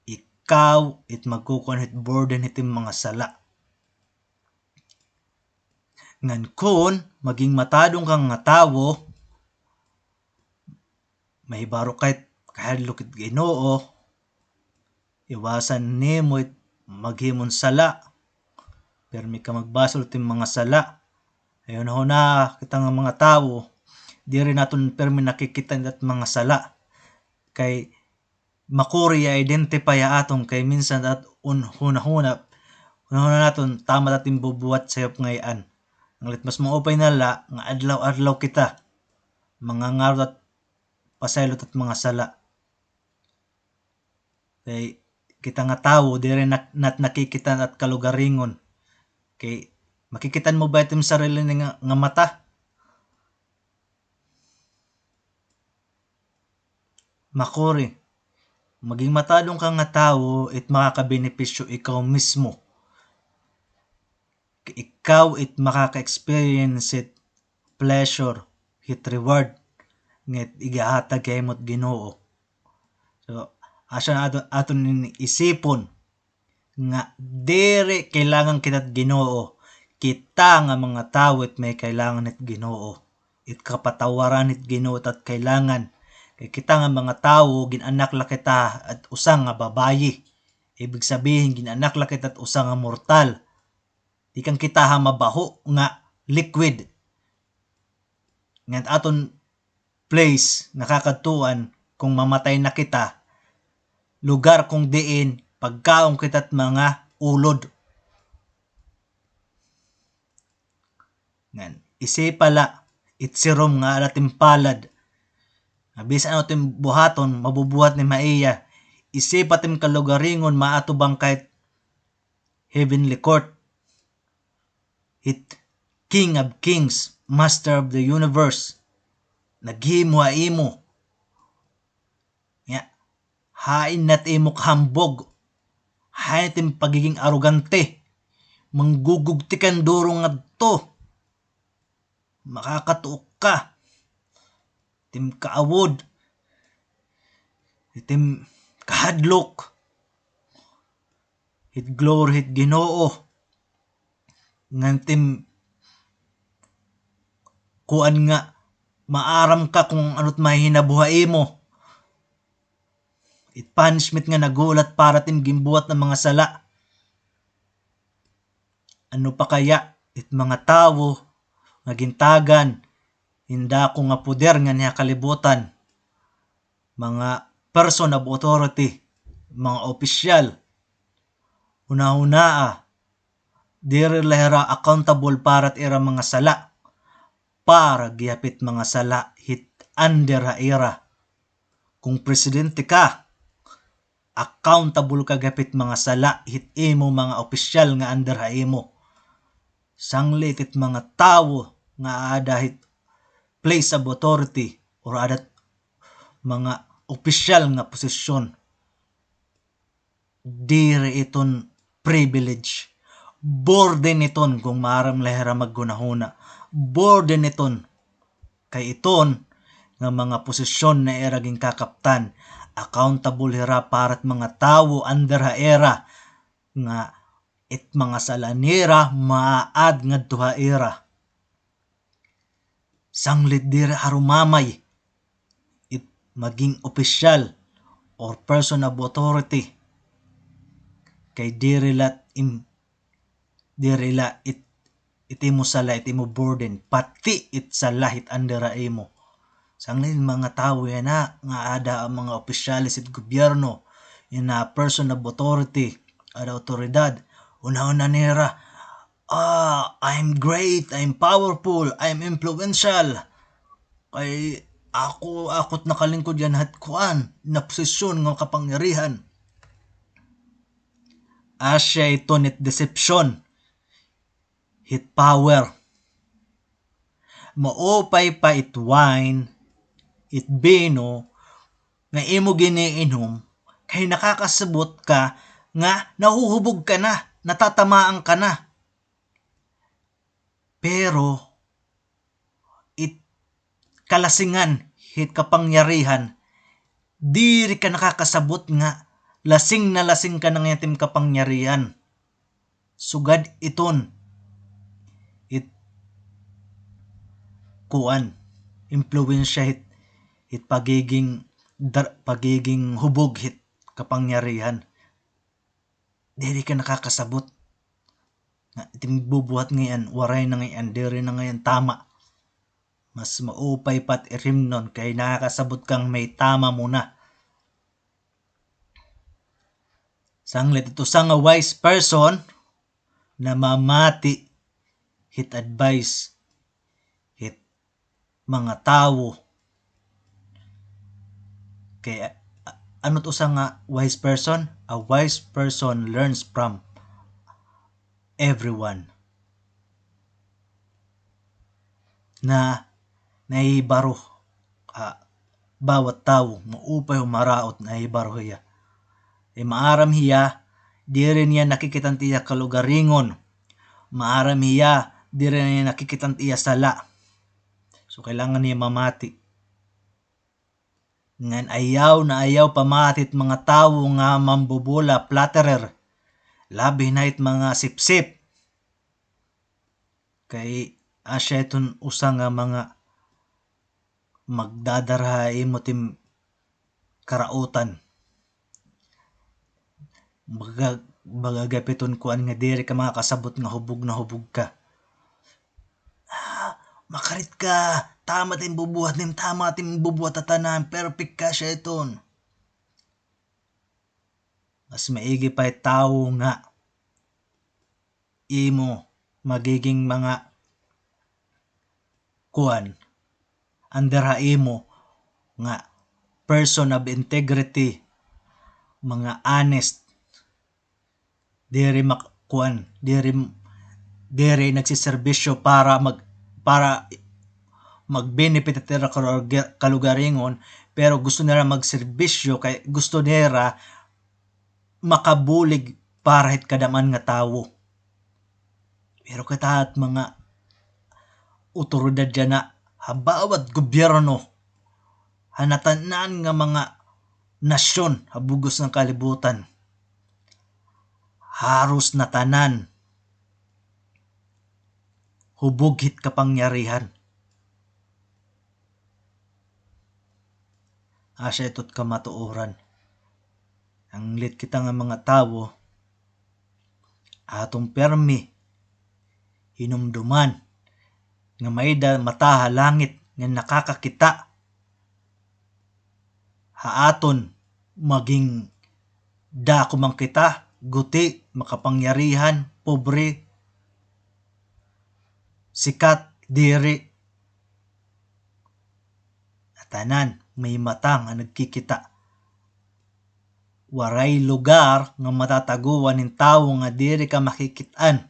Ikaw it magkukuan hit burden hit im mga sala. Ngan kon maging matadong ka nga tawo, mahibaro ka it kahadlok hit Ginoo, iwasan nimo it maghimo hin sala. Pirmi ka magbasol hit im mga sala. Ay hunahuna kita nga mga tawo, diri naton pirmi nakikita it mga sala. Kay makuri i-identify ha aton kay minsan it un-, hunahuna, hunahuna naton tama it aton bubuhat sayop ngay-an. Ngan it mas maupay na la nga adlaw-adlaw kita mangangarot it pasaylo it at mga sala. Kay kita nga tawo, diri na, nat-, nakikita it at kalugaringon. Kay makikita mo ba it im sarili nga, nga mata? Makuri. Maging matadong ka nga tawo, it makakabenepisyo ikaw mismo. Ikaw it makaka-experience it pleasure, it reward, nga it igahatag ha imo it Ginoo. So, asya na aton, aton ini isipon nga diri kailangan kita it Ginoo. Kita nga mga tawo it may kailangan it Ginoo. It kapatawaran it Ginoo it at kailangan. Kay kita nga mga tawo, gin-anak la kita it usa nga babayi. Ibig sabihin, gin-anak la kita it usa nga mortal. Tikang kita ha mabaho nga liquid. Ngan aton place nga kakadtuan kon mamatay na kita, lugar kon diin pagkaon kita it mga ulod. Ngan, isipa la, it sirom nga aada it im palad. Nga bisan ano it im buhaton, mabubuhat nim ha iya. Isipa it im kalugaringon, maatubang ka hit heavenly court. It King of Kings, Master of the Universe, naghimo ha imo. Nya, hain na it imo kahambog? Hain it im pagiging arogante? Manggugugti ka hin duro ngadto. Makakatuok ka. It im kaawod. It im kahadlok. It glory hit Ginoo. Ngan it im kuan nga maaram ka kon ano it mahihinabo ha imo. It punishment nga naghulat para it im ginbuhat nga mga sala. Ano pa kaya it mga tawo nga gintagan hin dako nga poder nganhi ha kalibutan? Mga person of authority, mga opisyal. Hunahunaa, diri la hira accountable para it ira mga sala. Para gihap it mga sala hit under ha ira. Kon presidente ka, accountable ka gihap hit mga sala hit imo mga opisyal nga under ha imo. Sanglit it mga tawo nga aada hit place of authority or aada mga opisyal nga posisyon, diri iton privilege. Burden iton, kon maaram la hira maghunahuna. Burden iton. Kay iton nga mga posisyon na ira ginkakaptan, accountable hira para it mga tawo under ha ira, nga it mga sala nira maaad ngadto ha ira. Sanglit diri harumamay it maging opisyal or person of authority. Kay diri la im-, diri la it, it imo sala, it imo burden, pati it sala hit under ha imo. Sanglit mga tawo yana nga aada an mga opisyales hit gobyerno, yana person of authority, aada awtoridad, hunahuna nira, "Ah, I'm great, I'm powerful, I'm influential. Kay ako, ako it nakalingkod yana hit kuan, na posisyon nga kapangyarihan." Asya iton it deception hit power. Maupay pa it wine, it bino, nga imo giniinom, kay nakakasabot ka nga nahuhubog ka na, natatamaan ka na. Pero it kalasingan hit kapangyarihan, diri ka nakakasabot nga lasing na lasing ka na ngayan hit im kapangyarihan. Sugad iton it kuan, impluwensya hit, hit pagiging dar-, pagiging hubog hit kapangyarihan. Diri ka nakakasabot nga it im bubuhat ngay-an, waray na ngay-an, diri na ngay-an tama. Mas maupay pa it irimnon kay nakakasabot kang may tama mo na. Sanglit it usa nga wise person namamati hit advice hit mga tawo. Kay, a-, ano it usa nga wise person? A wise person learns from everyone. Na nahibaro, ah, bawat tawo, maupay o maraot, nahibaro hiya. Kay maaram hiya, diri niya nakikita it iya kalugaringon. Maaram hiya, diri niya nakikita it iya sala. So, kailangan niya mamati. Ngan ayaw na ayaw pamati it mga tawo nga mambobola, flatterer. Labi na it mga sipsip. Kay asya iton usa nga mga magdadara ha imo tim karautan. Baga, baga gihap iton kuan nga diri ka makakasabot nga hubog na hubog ka. Ah, makarit ka. Tama it im bubuhat nim, tama it im bubuhat ha tanan. Perfect ka siya iton. Mas maigi pa it tawo nga imo magiging mga kuan, under ha imo nga person of integrity, mga honest, diri mak-, kuan, diri, diri nagsiserbisyo para mag-, para mag-benefit it ira kalugar-, kalugaringon, pero gusto nira magserbisyo kay gusto nira makabulig para hit kadam-an nga tawo. Pero kita it mga awtoridad yana ha bawat gobyerno, ha natanan nga mga nasyon ha bug-os nga kalibutan, haros natanan hubog hit kapangyarihan. Asya ito it kamatuoran. Sanglit kita nga mga tawo, aton pirmi hinumduman nga may-ada mata ha langit nga nakakakita ha aton, maging dako man kita, guti, makapangyarihan, pobre, sikat, diri. Ngatanan, may mata nga nagkikita. Waray lugar nga matatagoan hin tawo nga diri ka makikit-an.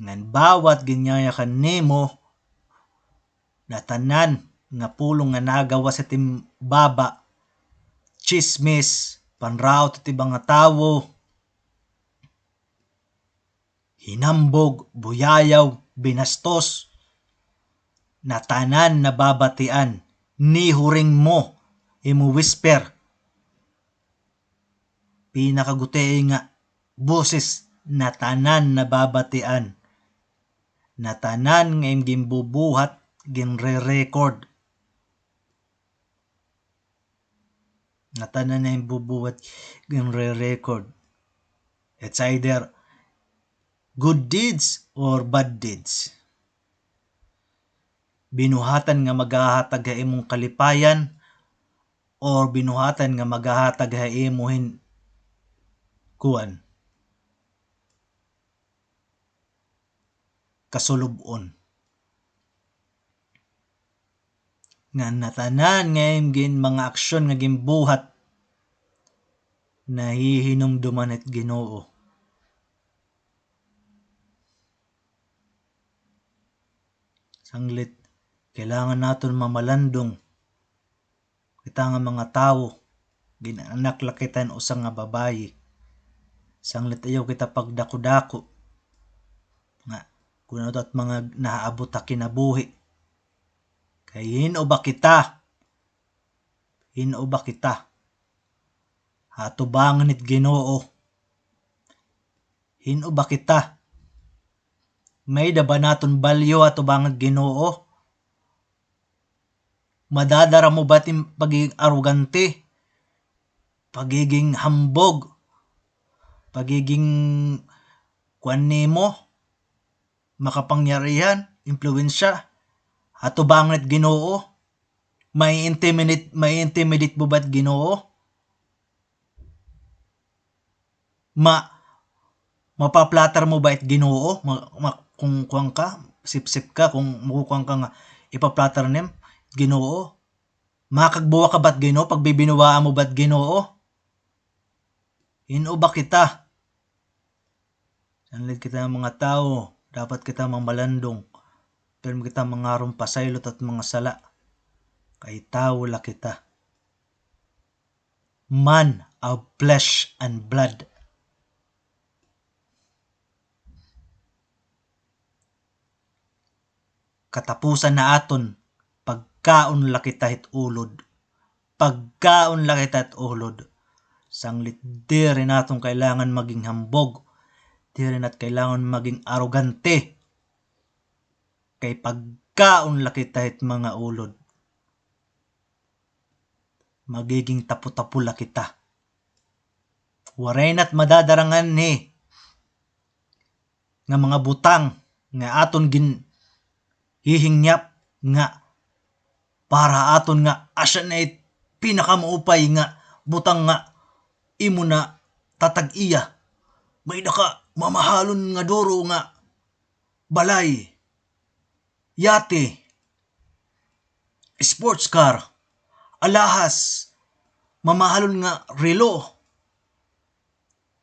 Ngan bawat ginyayakan nimo, natanan nga pulong nga nagawas hit im baba, tsismis, panraot hit iba nga tawo, hinambog, buyayaw, binastos, natanan nababatian, nihuring mo, imo whisper. Pinakagutiay nga boses, natanan nababatian. Natanan nga im ginbubuhat, ginre-record. Natanan nga im bubuhat, ginre-record. It's either good deeds or bad deeds. Binuhatan nga maghahatag ha imong kalipayan or binuhatan nga maghahatag ha imo hin kuan, kasulub-on. Nga natanan nga im gin-, mga aksyon nga ginbuhat, nahihinumduman hit Ginoo. Sanglit, kailangan naton mamalandong. Kita nga mga tawo, gin-anak la kita hin usa nga babayi. Sanglit ayaw kita pagdako-dako. Nga, kun ano it mga nahaabot ha kinabuhi. Kay hin-o ba kita? Hin-o ba kita? Ha atubangan hit Ginoo. Hin-o ba kita? May-ada ba naton balyo ha atubangan hit Ginoo? Madadara mo ba it im pagiging arogante? Pagiging hambog? Pagiging kuan nimo? Makapangyarihan, impluwensya? Ha atubangan hit Ginoo? Mai-intimidate, mai-intimidate mo ba it Ginoo? Ma-, mapa-flatter mo ba it Ginoo? Ma-, ma-, kung kuan ka, sipsip ka, kung makukuan ka nga ipa-flatter nim Ginoo? Makagbuwa ka ba it Ginoo? Pagbibinuwaan mo ba it Ginoo? Hin-o ba kita? Sanglit kita nga mga tawo, dapat kita mamalandong. Pirmi kita mangaron pasaylo hit mga sala. Kay tawo la kita. Man of flesh and blood. Katapusan na aton, pagkaon la kita hit ulod. Pagkaon la kita hit ulod. Sanglit diri naton kailangan maging hambog. Diri nat kailangan maging arogante. Kay pagkaon la kita hit mga ulod. Magiging tapo-tapo la kita. Waray na't madadara nganhi nga mga butang nga aton ginhihingyap nga para aton nga asya na it pinakamaupay nga butang nga imo na tatag-iya. May-ada ka mamahalon nga duro nga balay, yate, sports car, alahas, mamahalon nga relo,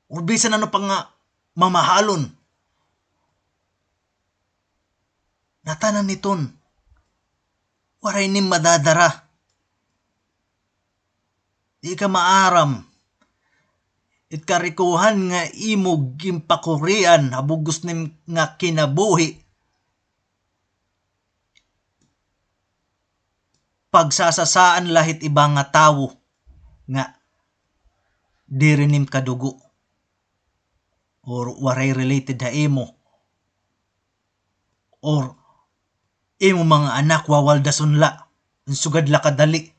o bisan ano pa nga mamahalon. Natanan iton, waray nim madadara. Di ka maaram. It karikohan nga imo ginpakurian ha bug-os nim nga kinabuhi. Pagsasasaan la hit iba nga tawo nga diri nim kadugo or waray related ha imo. Or imo mga anak wawaldason la, sugad la kadali.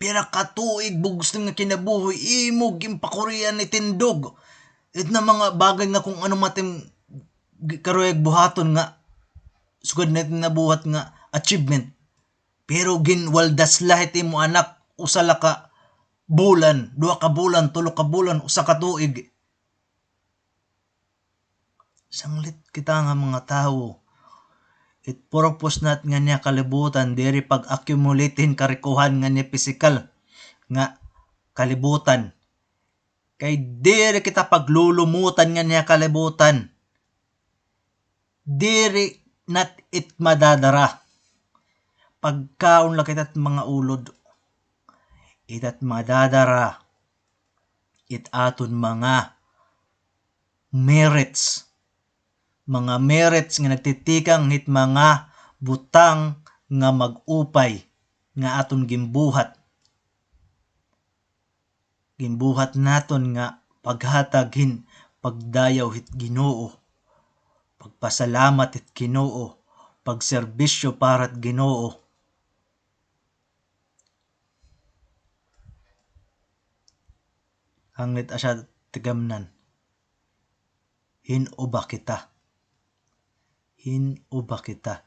Pira ka tuig bug-os nim nga kinabuhi, imo ginpakurian itindog. It na mga bagay nga kung ano man it im gi-, karuyag buhaton nga sugad na it nabuhat nga achievement. Pero ginwaldas la hit imo anak, usa la ka bulan, duha ka bulan, tulo ka bulan, usa ka tuig. Sanglit kita nga mga tawo. It purpose nat nganhi ha kalibutan, diri pag-accumulate hin karikohan nganhi pisikal nga kalibutan. Kay diri kita paglulumutan nganhi ha kalibutan. Diri nat it madadara. Pagkaon la kita it mga ulod. Ita it madadara it aton mga merits. Mga merits nga nagtitikang hit mga butang nga mag-upay nga aton ginbuhat. Ginbuhat naton nga paghatag hin pagdayaw hit Ginoo, pagpasalamat hit Ginoo, pagserbisyo para hit Ginoo. Hanglit asya tigamnan. Hin-o ba kita? Hin-o ba kita?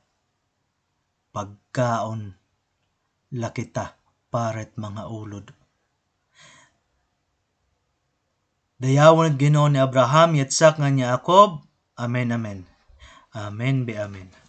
Pagkaon la kita para hit mga ulod. Dayawon it Ginoo ni Abraham, Yitzhak, ngan Yaakov. Amen, amen. Amen be amen.